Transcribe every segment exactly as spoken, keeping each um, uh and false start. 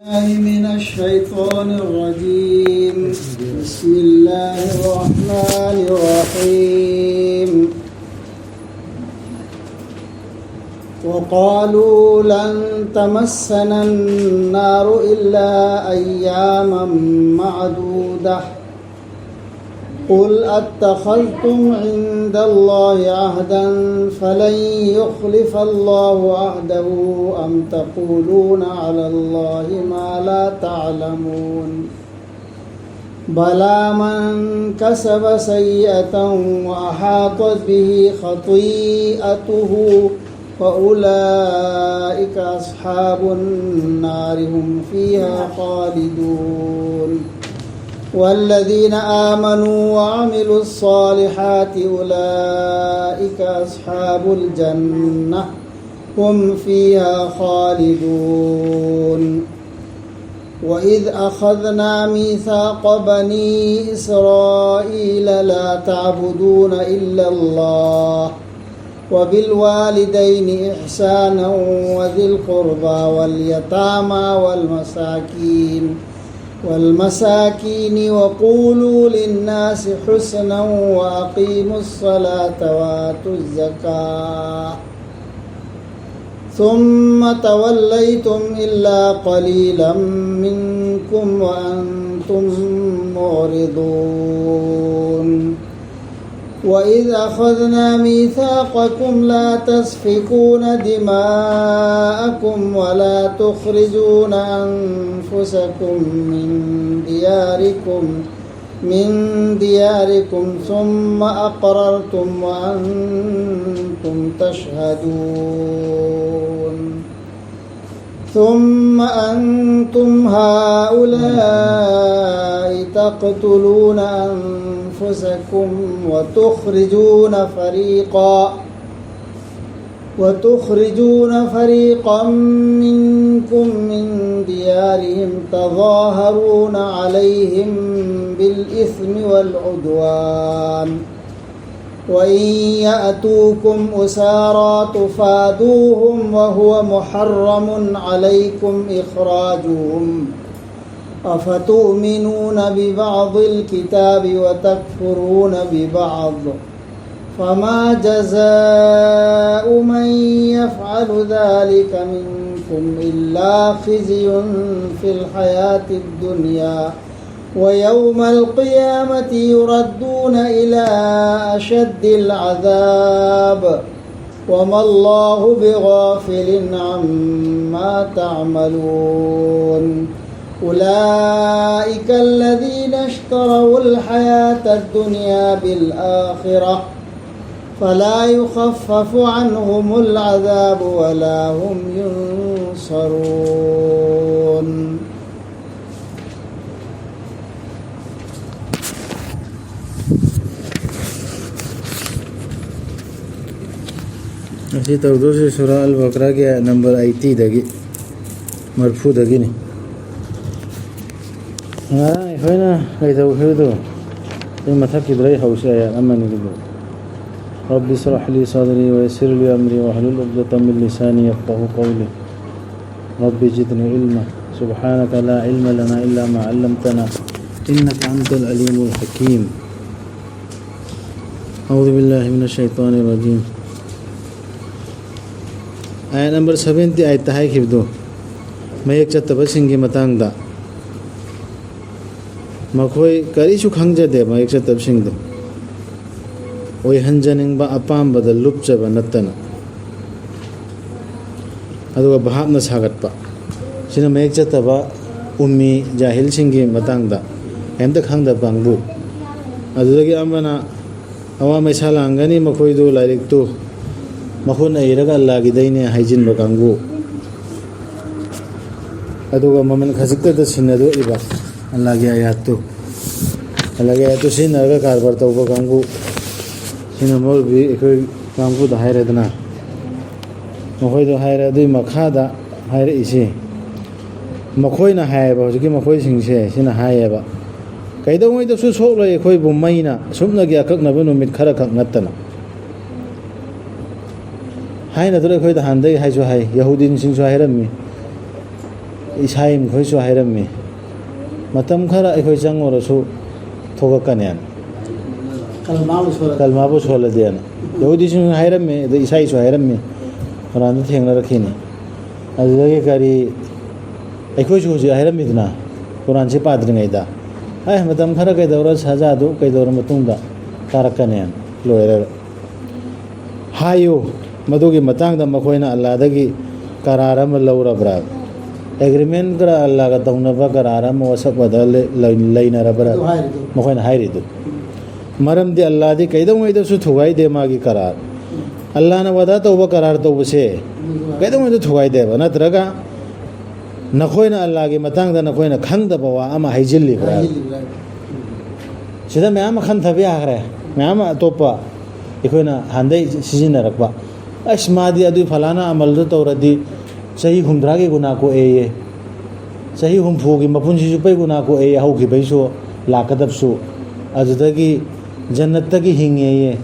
بالله من الشيطان الرجيم. بسم الله الرحمن الرحيم. وقالوا لن تمسنا النار إلا أياما معدودة. قل أتخذتم عند الله عهدا فلن يخلف الله عهده أم تقولون على الله ما لا تعلمون. بلى من كسب سيئة وأحاطت به خطيئته فأولئك أصحاب النار هم فيها خالدون. والذين آمنوا وعملوا الصالحات أولئك أصحاب الجنة هم فيها خالدون. وإذ أخذنا ميثاق بني إسرائيل لا تعبدون إلا الله وبالوالدين إحسانا وذي القربى واليتامى والمساكين والمساكين وقولوا للناس حسنا وأقيموا الصلاة وآتوا الزكاة ثم توليتم إلا قليلا منكم وأنتم معرضون. وإذ أخذنا ميثاقكم لا تسفكون دماءكم ولا تخرجون أنفسكم من دياركم من دياركم ثم أقررتم وأنتم تشهدون. ثم أنتم هؤلاء تقتلون أنفسكم وتخرجون فريقا وتخرجون فريقا منكم من ديارهم تظاهرون عليهم بالإثم والعدوان وإن يأتوكم أسارى تفادوهم وهو محرم عليكم إخراجهم، أفتؤمنون ببعض الكتاب وتكفرون ببعض، فما جزاء من يفعل ذلك منكم إلا خزي في الحياة الدنيا، ويوم القيامة يردون إلى أشد العذاب، وما الله بغافل عما تعملون. أولئك الذين اشتروا الحياة الدنيا بالآخرة، فلا يخفف عنهم العذاب ولا هم ينصرون. ꯑꯁꯤ ꯇꯧꯗꯣꯏꯁꯤ ꯁꯨꯔꯥ ꯑꯜ ꯕꯀꯔꯥꯒꯤ ꯅꯝꯕꯔ ꯑꯩꯠꯇꯤꯗꯒꯤ, ꯃꯔꯤꯐꯨꯗꯒꯤꯅꯤ꯫ ꯉꯔꯥꯡ ꯑꯩꯈꯣꯏꯅ ꯀꯩꯗꯧꯈꯤꯕꯗꯣ, ꯑꯩ ꯃꯊꯛꯀꯤꯗꯨꯗ ꯑꯩ ꯍꯧꯁꯤ, ꯑꯌꯥꯠ ꯑꯃꯅꯤꯗꯨꯕꯨ. رب اشرح لي صدري ويسر لي أمري واحلل عقدة من لساني يفقهوا قولي. رب زدني علما. سبحانك لا علم لنا إلا ما علمتنا إنك أنت العليم الحكيم. أعوذ بالله من الشيطان الرجيم. ꯑꯥꯌꯠ ꯅꯝꯕꯔ ꯁꯚꯦꯟꯇꯤ ꯑꯩꯠꯇ ꯍꯥꯏꯈꯤꯕꯗꯨ, ꯃꯌꯦꯛ ꯆꯠꯇꯕꯁꯤꯡꯒꯤ ꯃꯇꯥꯡꯗ, ꯃꯈꯣꯏ ꯀꯔꯤꯁꯨ ꯈꯪꯖꯗꯦ, ꯃꯌꯦꯛ ꯆꯠꯇꯕꯁꯤꯡꯗꯨ ꯑꯣꯏꯍꯟꯖꯅꯤꯡꯕ ꯑꯄꯥꯝꯕꯗ ꯂꯨꯞꯆꯕ ꯅꯠꯇꯅ꯫ ꯑꯗꯨꯒ ꯚꯥꯞꯅ ꯁꯥꯒꯠꯄ, ꯁꯤꯅ ꯃꯌꯦꯛ ꯆꯠꯇꯕ ꯎꯝꯃꯤ ꯖꯥꯍꯤꯜꯁꯤꯡꯒꯤ ꯃꯇꯥꯡꯗ, ꯀꯩꯝꯇ ꯈꯪꯗꯕ ꯀꯥꯡꯕꯨ꯫ ꯑꯗꯨꯗꯒꯤ ꯑꯃꯅ ꯑꯋꯥ ꯃꯩꯁꯥ ꯂꯥꯡꯒꯅꯤ, ꯃꯈꯣꯏꯗꯨ ꯂꯥꯏꯔꯤꯛꯇꯨ ꯃꯈꯨꯠꯅ ꯏꯔꯒ ꯑꯜꯂꯥꯒꯤꯗꯩꯅꯦ ꯍꯥꯏꯖꯤꯟꯕ ꯀꯥꯡꯕꯨ꯫ ꯑꯗꯨꯒ ꯃꯃꯜ ꯈꯖꯤꯛꯇꯗ ꯁꯤꯟꯅꯗꯣꯛꯏꯕ ꯑꯜꯂꯥꯒꯤ ꯑꯌꯥꯠꯇꯨ, ꯑꯜꯂꯥꯒꯤ ꯑꯌꯥꯠꯇꯨ ꯁꯤꯖꯤꯟꯅꯔꯒ ꯀꯔꯕꯥꯔ ꯇꯧꯕ ꯀꯥꯡꯕꯨ꯫ ꯁꯤꯅ ꯃꯧꯂꯕꯤ ꯑꯩꯈꯣꯏ ꯀꯥꯡꯕꯨꯗ ꯍꯥꯏꯔꯦꯗꯅ, ꯃꯈꯣꯏꯗꯣ ꯍꯥꯏꯔꯦ꯫ ꯑꯗꯨꯒꯤ ꯃꯈꯥꯗ ꯍꯥꯏꯔꯛꯏꯁꯤ, ꯃꯈꯣꯏꯅ ꯍꯥꯏꯌꯦꯕ, ꯍꯧꯖꯤꯛꯀꯤ ꯃꯈꯣꯏꯁꯤꯡꯁꯦ ꯁꯤꯅ ꯍꯥꯏꯌꯦꯕ, ꯀꯩꯗꯧꯉꯩꯗꯁꯨ ꯁꯣꯛꯂꯣꯏ ꯑꯩꯈꯣꯏꯕꯨ ꯃꯩꯅ, ꯁꯨꯞꯅꯒꯤ ꯑꯀꯛꯅꯕ ꯅꯨꯃꯤꯠ ꯈꯔꯈꯛ ꯅꯠꯇꯅ꯫ ꯍꯥꯏꯅꯗ꯭ꯔꯣ ꯑꯩꯈꯣꯏꯗ ꯍꯥꯟꯅꯗꯒꯤ ꯍꯥꯏꯁꯨ ꯍꯥꯏ, ꯌꯍꯨꯗꯤꯟꯁꯤꯡꯁꯨ ꯍꯥꯏꯔꯝꯃꯤ, ꯏꯁꯥꯏ ꯃꯈꯣꯏꯁꯨ ꯍꯥꯏꯔꯝꯃꯤ, ꯃꯇꯝ ꯈꯔ ꯑꯩꯈꯣꯏ ꯆꯪꯉꯨꯔꯁꯨ ꯊꯣꯛꯂꯛꯀꯅꯦꯅ꯫ ꯀꯜꯃꯥꯕꯨ ꯁꯣꯜꯂꯗꯤ꯫ ꯀꯜꯃꯥꯕꯨ ꯁꯣꯜꯂꯗꯤꯅ꯫ ꯌꯍꯨꯗꯤꯁꯤꯡꯁꯨ ꯍꯥꯏꯔꯝꯃꯤ, ꯑꯗꯩ ꯏꯁꯥꯏꯁꯨ ꯍꯥꯏꯔꯝꯃꯤ, ꯀꯨꯔꯥꯟꯗ ꯊꯦꯡꯅꯔꯛꯈꯤꯅꯤ꯫ ꯑꯗꯨꯗꯒꯤ ꯀꯔꯤ, ꯑꯩꯈꯣꯏꯁꯨ ꯍꯧꯖꯤꯛ ꯍꯥꯏꯔꯝꯃꯤꯗꯅ, ꯀꯨꯔꯥꯟꯁꯤ ꯄꯥꯗ꯭ꯔꯤꯉꯩꯗ, "ꯑꯦ, ꯃꯇꯝ ꯈꯔ ꯀꯩꯗꯧꯔ, ꯁꯖꯥꯗꯨ ꯀꯩꯗꯧꯔ ꯃꯇꯨꯡꯗ ꯀꯥꯔꯛꯀꯅꯦꯅ", ꯂꯣꯏꯔꯦ꯫ ꯍꯥꯏꯌꯨ, ꯃꯗꯨꯒꯤ ꯃꯇꯥꯡꯗ ꯃꯈꯣꯏꯅ ꯑꯜꯂꯥꯗꯒꯤ ꯀꯔꯥꯔ ꯑꯃ ꯂꯧꯔꯕ꯭ꯔꯥ? ꯑꯦꯒ꯭ꯔꯤꯃꯦꯟ ꯈꯔ, ꯑꯜꯂꯥꯒ ꯇꯧꯅꯕ ꯀꯔꯥꯔ ꯑꯃ ꯋꯥꯁꯛ ꯋꯥꯗ ꯂꯩ-, ꯂꯩ-, ꯂꯩꯅꯔꯕ꯭ꯔꯥ? ꯑꯗꯨ ꯍꯥꯏꯔꯤꯗꯨ꯫ ꯃꯈꯣꯏꯅ ꯍꯥꯏꯔꯤꯗꯨ꯫ ꯃꯔꯝꯗꯤ ꯑꯜꯂꯥꯗꯤ ꯀꯩꯗꯧꯉꯩꯗꯁꯨ ꯊꯨꯒꯥꯏꯗꯦ ꯃꯥꯒꯤ ꯀꯔꯥꯔ꯫ ꯑꯜꯂꯥꯅ ꯋꯥꯗꯥ ꯇꯧꯕ, ꯀꯔꯥꯔ ꯇꯧꯕꯁꯦ ꯀꯩꯗꯧꯉꯩꯗ ꯊꯨꯒꯥꯏꯗꯦꯕ, ꯅꯠꯇ꯭ꯔꯒ ꯅꯈꯣꯏꯅ ꯑꯜꯂꯥꯒꯤ ꯃꯇꯥꯡꯗ ꯅꯈꯣꯏꯅ ꯈꯪꯗꯕ ꯋꯥ ꯑꯃ ꯍꯥꯏꯖꯤꯜꯂꯤꯕ꯭ꯔꯥ? ꯍꯥꯏꯖꯤꯜꯂꯤꯕ꯭ꯔꯥ? ꯁꯤꯗ ꯃꯌꯥꯝ ꯑꯃ ꯈꯟꯊꯕ ꯌꯥꯈ꯭ꯔꯦ, ꯃꯌꯥꯝ ꯑꯃ ꯑꯇꯣꯞꯄ ꯑꯩꯈꯣꯏꯅ ꯍꯥꯟꯗꯩ ꯁꯤꯖꯤꯟꯅꯔꯛꯄ꯫ "ꯑꯁ, ꯃꯥꯗꯤ ꯑꯗꯨꯒꯤ ꯐꯂꯥꯅ ꯑꯃꯜꯗꯣ ꯇꯧꯔꯗꯤ ꯆꯍꯤ ꯍꯨꯝꯗ꯭ꯔꯥꯒꯤ ꯒꯨꯅꯥ ꯀꯣꯛꯑꯦꯌꯦ, ꯆꯍꯤ ꯍꯨꯝꯐꯨꯒꯤ ꯃꯄꯨꯟꯁꯤ ꯆꯨꯞꯄꯩ ꯒꯨꯅꯥ ꯀꯣꯛꯑꯦꯌꯦ, ꯍꯧꯈꯤꯕꯩꯁꯨ ꯂꯥꯛꯀꯗꯕꯁꯨ, ꯑꯗꯨꯗꯒꯤ ꯖꯟꯅꯠꯇꯒꯤ ꯍꯤꯡꯉꯦꯌꯦ,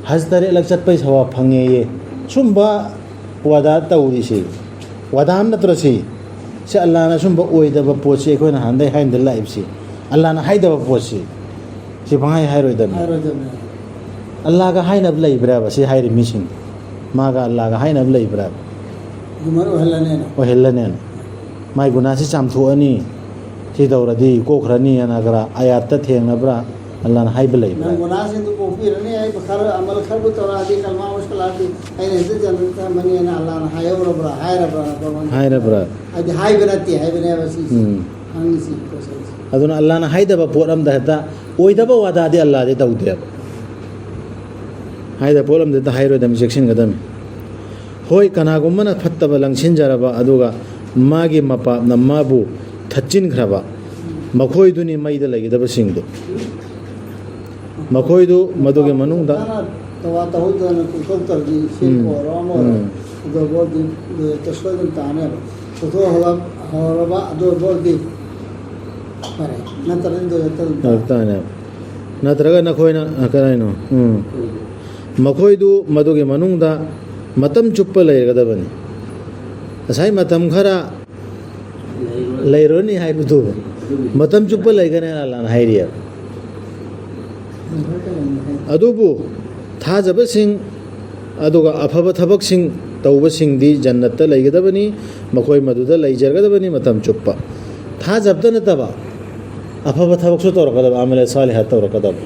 ꯍꯖ ꯇꯔꯦꯠꯂꯛ ꯆꯠꯄꯩ ꯁꯋꯥꯕ ꯐꯪꯉꯦꯌꯦ"꯫ ꯁꯨꯝꯕ ꯋꯥꯗꯥ ꯇꯧꯔꯤꯁꯤ, ꯋꯥꯗꯥ ꯑꯃ ꯅꯠꯇ꯭ꯔꯣ ꯁꯤ? ꯁꯤ ꯑꯜꯂꯥꯅ ꯁꯨꯝꯕ ꯑꯣꯏꯗꯕ ꯄꯣꯠꯁꯤ ꯑꯩꯈꯣꯏꯅ ꯍꯥꯟꯗꯩ ꯍꯥꯏꯅꯗ ꯂꯥꯛꯏꯕꯁꯤ, ꯑꯜꯂꯥꯅ ꯍꯥꯏꯗꯕ ꯄꯣꯠꯁꯤ, ꯁꯤ ꯄꯪꯍꯥꯏ ꯍꯥꯏꯔꯣꯏꯗꯕꯅꯤ꯫ ꯍꯥꯏꯔꯣꯏꯗꯕꯅꯤ꯫ ꯑꯜꯂꯥꯒ ꯍꯥꯏꯅꯕ ꯂꯩꯕ꯭ꯔꯥꯕ ꯁꯤ ꯍꯥꯏꯔꯤ ꯃꯤꯁꯤꯡ? ꯃꯥꯒ ꯑꯜꯂꯥꯒ ꯍꯥꯏꯅꯕ ꯂꯩꯕ꯭ꯔꯥꯕ? ꯑꯗꯨꯃꯥꯏꯅ ꯑꯣꯏꯍꯜꯂꯅꯦꯅ꯫ ꯑꯣꯏꯍꯜꯂꯅꯦꯅ꯫ ꯃꯥꯏ ꯒꯨꯅꯥꯁꯤ ꯆꯥꯝꯊꯣꯛꯑꯅꯤ, ꯁꯤ ꯇꯧꯔꯗꯤ ꯀꯣꯛꯈ꯭ꯔꯅꯤ ꯍꯥꯏꯅ ꯈꯔ ꯑꯌꯥꯠꯇ ꯊꯦꯡꯅꯕ꯭ꯔꯥ? ꯑꯜꯂꯥꯅ ꯍꯥꯏꯕ ꯂꯩꯕ꯭ꯔꯥ? ꯅꯪ ꯒꯨꯅꯥꯁꯤꯡꯗꯨ ꯀꯣꯛꯄꯤꯔꯅꯤ, ꯑꯩ ꯈꯔ ꯑꯃꯜ ꯈꯔꯕꯨ ꯇꯧꯔꯛꯑꯗꯤ, ꯀꯜꯃꯥ ꯃꯨꯁꯀꯂꯥꯠꯇꯤ ꯑꯩꯅ ꯍꯦꯛꯇ ꯖꯟꯅꯠ ꯆꯪꯕꯅꯦꯅ ꯑꯜꯂꯥꯅ ꯍꯥꯏꯍꯧꯔꯕ꯭ꯔꯥ? ꯍꯥꯏꯔꯕ꯭ꯔꯥ? ꯍꯥꯏꯗꯤ ꯍꯥꯏꯕ ꯅꯠꯇꯦ ꯍꯥꯏꯕꯅꯦꯕ ꯁꯤꯁꯦ꯫ ꯎꯝ꯫ ꯍꯪꯉꯤꯁꯤ ꯀꯣꯏꯁꯟꯁꯦ꯫ ꯑꯗꯨꯅ ꯑꯜꯂꯥꯅ ꯍꯥꯏꯗꯕ ꯄꯣꯠ ꯑꯝꯗ ꯍꯦꯛꯇ ꯑꯣꯏꯗꯕ ꯋꯥꯗꯥꯗꯤ ꯑꯜꯂꯥꯗꯤ ꯇꯧꯗꯦꯕ꯫ ꯍꯥꯏꯗꯕ ꯄꯣꯠ ꯑꯝꯗ ꯍꯦꯛꯇ ꯍꯥꯏꯔꯣꯏꯗꯕꯅꯤ, ꯆꯦꯛꯁꯤꯟꯒꯗꯕꯅꯤ꯫ ꯍꯣꯏ, ꯀꯅꯥꯒꯨꯝꯕꯅ ꯐꯠꯇꯕ ꯂꯪꯁꯤꯟꯖꯔꯕ ꯑꯗꯨꯒ ꯃꯥꯒꯤ ꯃꯄꯥꯞꯅ ꯃꯥꯕꯨ ꯊꯠꯆꯤꯟꯈ꯭ꯔꯕ, ꯃꯈꯣꯏꯗꯨꯅꯤ ꯃꯩꯗ ꯂꯩꯒꯗꯕꯁꯤꯡꯗꯨ꯫ ꯃꯈꯣꯏꯗꯨ ꯃꯗꯨꯒꯤ ꯃꯅꯨꯡꯗ ꯐꯖꯅ ꯇꯧꯕ ꯇꯧꯍꯧꯗꯅ ꯀꯣꯛꯊꯣꯛꯇ꯭ꯔꯗꯤ ꯁꯤ ꯎꯝ꯫ ꯑꯣꯏꯔꯣ ꯑꯃ ꯑꯣꯏꯔꯣ꯫ ꯎꯝ꯫ ꯑꯗꯨ ꯕꯣꯜꯗꯤ ꯍꯦꯛꯇ ꯁꯣꯏꯗꯅ ꯇꯥꯅꯦꯕ꯫ ꯀꯣꯛꯊꯣꯛꯍꯧꯔ-, ꯍꯧꯔꯕ ꯑꯗꯨ ꯕꯣꯜꯗꯤ ꯐꯔꯦ, ꯅꯠꯇ꯭ꯔꯗꯤ ꯗꯣ ꯍꯦꯛꯇ ꯑꯗꯨꯝ ꯇꯧꯔꯛ ꯇꯥꯅꯦꯕ꯫ ꯅꯠꯇ꯭ꯔꯒ ꯅꯈꯣꯏꯅ ꯑ, ꯀꯗꯥꯏꯅꯣ? ꯎꯝ. ꯃꯈꯣꯏꯗꯨ ꯃꯗꯨꯒꯤ ꯃꯅꯨꯡꯗ ꯃꯇꯝ ꯆꯨꯞꯄ ꯂꯩꯔꯒꯗꯕꯅꯤ꯫ ꯉꯁꯥꯏ ꯃꯇꯝ ꯈꯔ ꯂꯩꯔꯨꯔꯅꯤ ꯍꯥꯏꯕꯗꯨ ꯃꯇꯝ ꯆꯨꯞꯄ ꯂꯩꯒꯅꯤ ꯍꯥꯏꯅ ꯑꯜꯂꯥꯅ ꯍꯥꯏꯔꯤꯑꯕ꯫ ꯑꯗꯨꯕꯨ ꯊꯥꯖꯕꯁꯤꯡ ꯑꯗꯨꯒ ꯑꯐꯕ ꯊꯕꯛꯁꯤꯡ ꯇꯧꯕꯁꯤꯡꯗꯤ ꯖꯟꯅꯠꯇ ꯂꯩꯒꯗꯕꯅꯤ, ꯃꯈꯣꯏ ꯃꯗꯨꯗ ꯂꯩꯖꯒꯗꯕꯅꯤ ꯃꯇꯝ ꯆꯨꯞꯄ꯫ ꯊꯥꯖꯕꯇ ꯅꯠꯇꯕ ꯑꯐꯕ ꯊꯕꯛꯁꯨ ꯇꯧꯔꯛꯀꯗꯕ, ꯑꯃꯂꯦ ꯁꯥꯂꯤꯍꯥ ꯇꯧꯔꯛꯀꯗꯕ꯫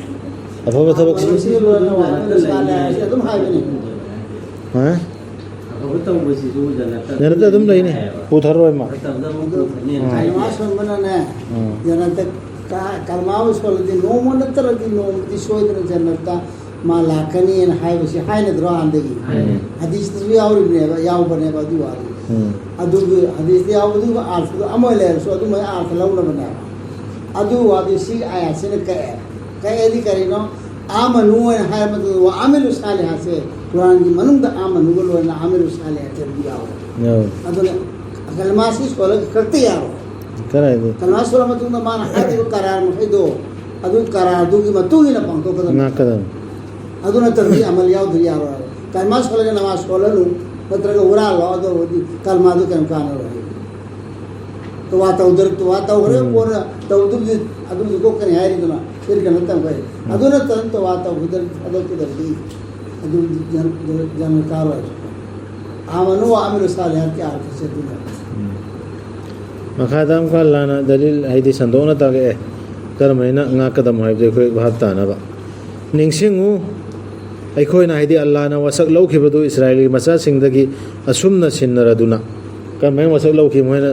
ꯑꯐꯕ ꯊꯕꯛꯁꯤ ꯁꯤ ꯂꯣꯏꯔꯒ ꯑꯃꯨꯛ ꯑꯃꯤꯂꯨ ꯁꯥꯂꯤꯍꯥꯁꯤ ꯑꯗꯨꯝ ꯍꯥꯏꯕꯅꯤ꯫ ꯍꯥ? ꯑꯐꯕ ꯇꯧꯕꯁꯤꯁꯨ ꯖꯟꯅꯠꯇ ꯖꯟꯅꯠꯇ ꯑꯗꯨꯝ ꯂꯩꯅꯤ꯫ ꯄꯨꯊꯔꯣꯏ ꯃꯥ꯫ ꯃꯇꯝꯗ ꯑꯃꯨꯛ ꯄꯨꯊꯅꯤ ꯎꯝ꯫ ꯍꯥꯏ꯫ ꯀꯂꯃꯥ ꯁꯣꯟꯕꯅꯅꯦ, ꯎꯝ. ꯖꯟꯅꯠꯇ ꯀ- ꯀꯂꯃꯥꯕꯨ ꯁꯣꯜꯂꯗꯤ ꯅꯣꯡꯃ ꯅꯠꯇ꯭ꯔꯗꯤ ꯅꯣꯡꯃꯗꯤ ꯁꯣꯏꯗꯅ ꯖꯟꯅꯠꯇ ꯃꯥ ꯂꯥꯛꯀꯅꯤꯅ ꯍꯥꯏꯕꯁꯤ ꯍꯥꯏꯅꯗ꯭ꯔꯣ ꯍꯥꯟꯅꯗꯒꯤ? ꯍꯥꯏꯅꯩ꯫ ꯍꯗꯤꯁꯇꯁꯨ ꯌꯥꯎꯔꯤꯕꯅꯦꯕ, ꯌꯥꯎꯕꯅꯦꯕ ꯑꯗꯨ ꯋꯥꯗꯤ꯫ ꯎꯝ. ꯑꯗꯨꯒꯤ ꯍꯗꯤꯁꯇ ꯌꯥꯎꯕꯗꯨꯒꯤ ꯑꯥꯔꯊꯗꯣ ꯑꯃ ꯂꯩꯔꯁꯨ ꯑꯗꯨꯃꯥꯏꯅ ꯑꯥꯔꯊ ꯂꯧꯅꯕꯅꯦꯕ꯫ ꯑꯗꯨ ꯋꯥꯗꯤ ꯁꯤꯒꯤ ꯑꯥꯌꯥꯠꯁꯤꯅ ꯀꯛꯑꯦ꯫ ꯀꯛꯑꯦꯗꯤ ꯀꯔꯤꯅꯣ? ꯑꯥꯃꯅꯨ ꯍꯥꯏꯅ ꯍꯥꯏꯔ ꯃꯇꯨꯡꯗ ꯋꯥ ꯑꯃꯤꯂꯨ ꯁꯥꯂꯤꯍꯥꯁꯦ ꯀꯨꯔꯥꯟꯒꯤ ꯃꯅꯨꯡꯗ ꯑꯥꯃꯅꯨꯒ ꯂꯣꯏꯅꯅ ꯑꯃꯤꯂꯨ ꯁꯥꯂꯤꯍꯥꯁꯦ ꯑꯗꯨꯝ ꯌꯥꯎꯋꯦ꯫ ꯌꯥꯎꯋꯦ꯫ ꯑꯗꯨꯅ ꯀꯂꯃꯥꯁꯤ ꯁꯣꯜꯂꯒ ꯀꯛꯇ ꯌꯥꯔꯣꯏ꯫ ꯀꯗꯥꯏꯗ? ꯀꯂꯃꯥ ꯁꯣꯜꯂ ꯃꯇꯨꯡꯗ ꯃꯥꯅ ꯍꯥꯏꯔꯤꯕ ꯀꯔꯥꯔ ꯃꯈꯩꯗꯣ ꯑꯗꯨ ꯀꯔꯥꯔꯗꯨꯒꯤ ꯃꯇꯨꯡ ꯏꯟꯅ ꯄꯥꯡꯊꯣꯛꯀꯗꯕꯅꯤ꯫ ꯉꯥꯛꯀꯗꯕꯅꯤ꯫ ꯑꯗꯨ ꯅꯠꯇ꯭ꯔꯗꯤ ꯑꯃꯜ ꯌꯥꯎꯗ꯭ꯔꯗꯤ ꯌꯥꯔꯣꯏ ꯍꯥꯏꯕ꯫ ꯀꯂꯃꯥ ꯁꯣꯜꯂꯒ ꯅꯃꯥꯖ ꯁꯣꯜꯂꯅꯨ, ꯅꯠꯇ꯭ꯔꯒ ꯍꯨꯔꯥꯜꯂꯣ, ꯑꯗꯨ ꯑꯣꯏꯔꯗꯤ ꯀꯂꯃꯥꯗꯨ ꯀꯩꯝ ꯀꯥꯟꯅꯔꯣꯏ ꯍꯥꯏꯕ꯫ ꯇꯋꯥ ꯇꯧꯗ꯭ꯔ-, ꯇꯋꯥ ꯇꯧꯈ꯭ꯔꯦ, ꯎꯝ. ꯀꯣꯟꯅ ꯇꯧꯗꯕꯗꯤ ꯑꯗꯨꯝꯗꯤ ꯀꯣꯛꯀꯅꯤ ꯍꯥꯏꯔꯤꯗꯅ, ꯁꯤꯔꯀꯅ ꯇꯝꯈ꯭ꯔꯦ꯫ ꯑꯗꯨ ꯅꯠꯇꯅ ꯇꯋꯥ ꯇꯧꯈꯤꯗ꯭ꯔ-, ꯊꯥꯗꯣꯛꯈꯤꯗ꯭ꯔꯗꯤ ꯑꯗꯨ ꯖꯟ-, ꯖꯟ-, ꯖꯟꯅ ꯀꯥꯔꯣꯏ꯫ ꯑꯃꯅꯨ ꯑꯃꯤꯂꯨ ꯁꯥꯂꯤꯍꯥꯠꯀꯤ ꯑꯥꯔꯊꯁꯦ ꯑꯗꯨꯅ꯫ ꯃꯈꯥꯗ ꯑꯃꯨꯛꯀ ꯑꯜꯂꯥꯅ ꯗꯂꯤꯜ ꯍꯥꯏꯗꯤ ꯁꯟꯗꯣꯛꯅ ꯇꯥꯛꯑꯦ, ꯀꯔꯝꯍꯥꯏꯅ ꯉꯥꯛꯀꯗꯕꯅꯣ ꯍꯥꯏꯕꯗꯨ ꯑꯩꯈꯣꯏ ꯚꯥꯞ ꯇꯥꯅꯕ꯫ ꯅꯤꯡꯁꯤꯡꯉꯨ, ꯑꯩꯈꯣꯏꯅ ꯍꯥꯏꯗꯤ ꯑꯜꯂꯥꯅ ꯋꯥꯁꯛ ꯂꯧꯈꯤꯕꯗꯨ ꯏꯁꯔꯥꯏꯜꯒꯤ ꯃꯆꯥꯁꯤꯡꯗꯒꯤ ꯑꯁꯨꯝꯅ ꯁꯤꯟꯅꯔꯗꯨꯅ꯫ ꯀꯔꯝꯍꯥꯏꯅ ꯋꯥꯁꯛ ꯂꯧꯈꯤ ꯃꯈꯣꯏꯅ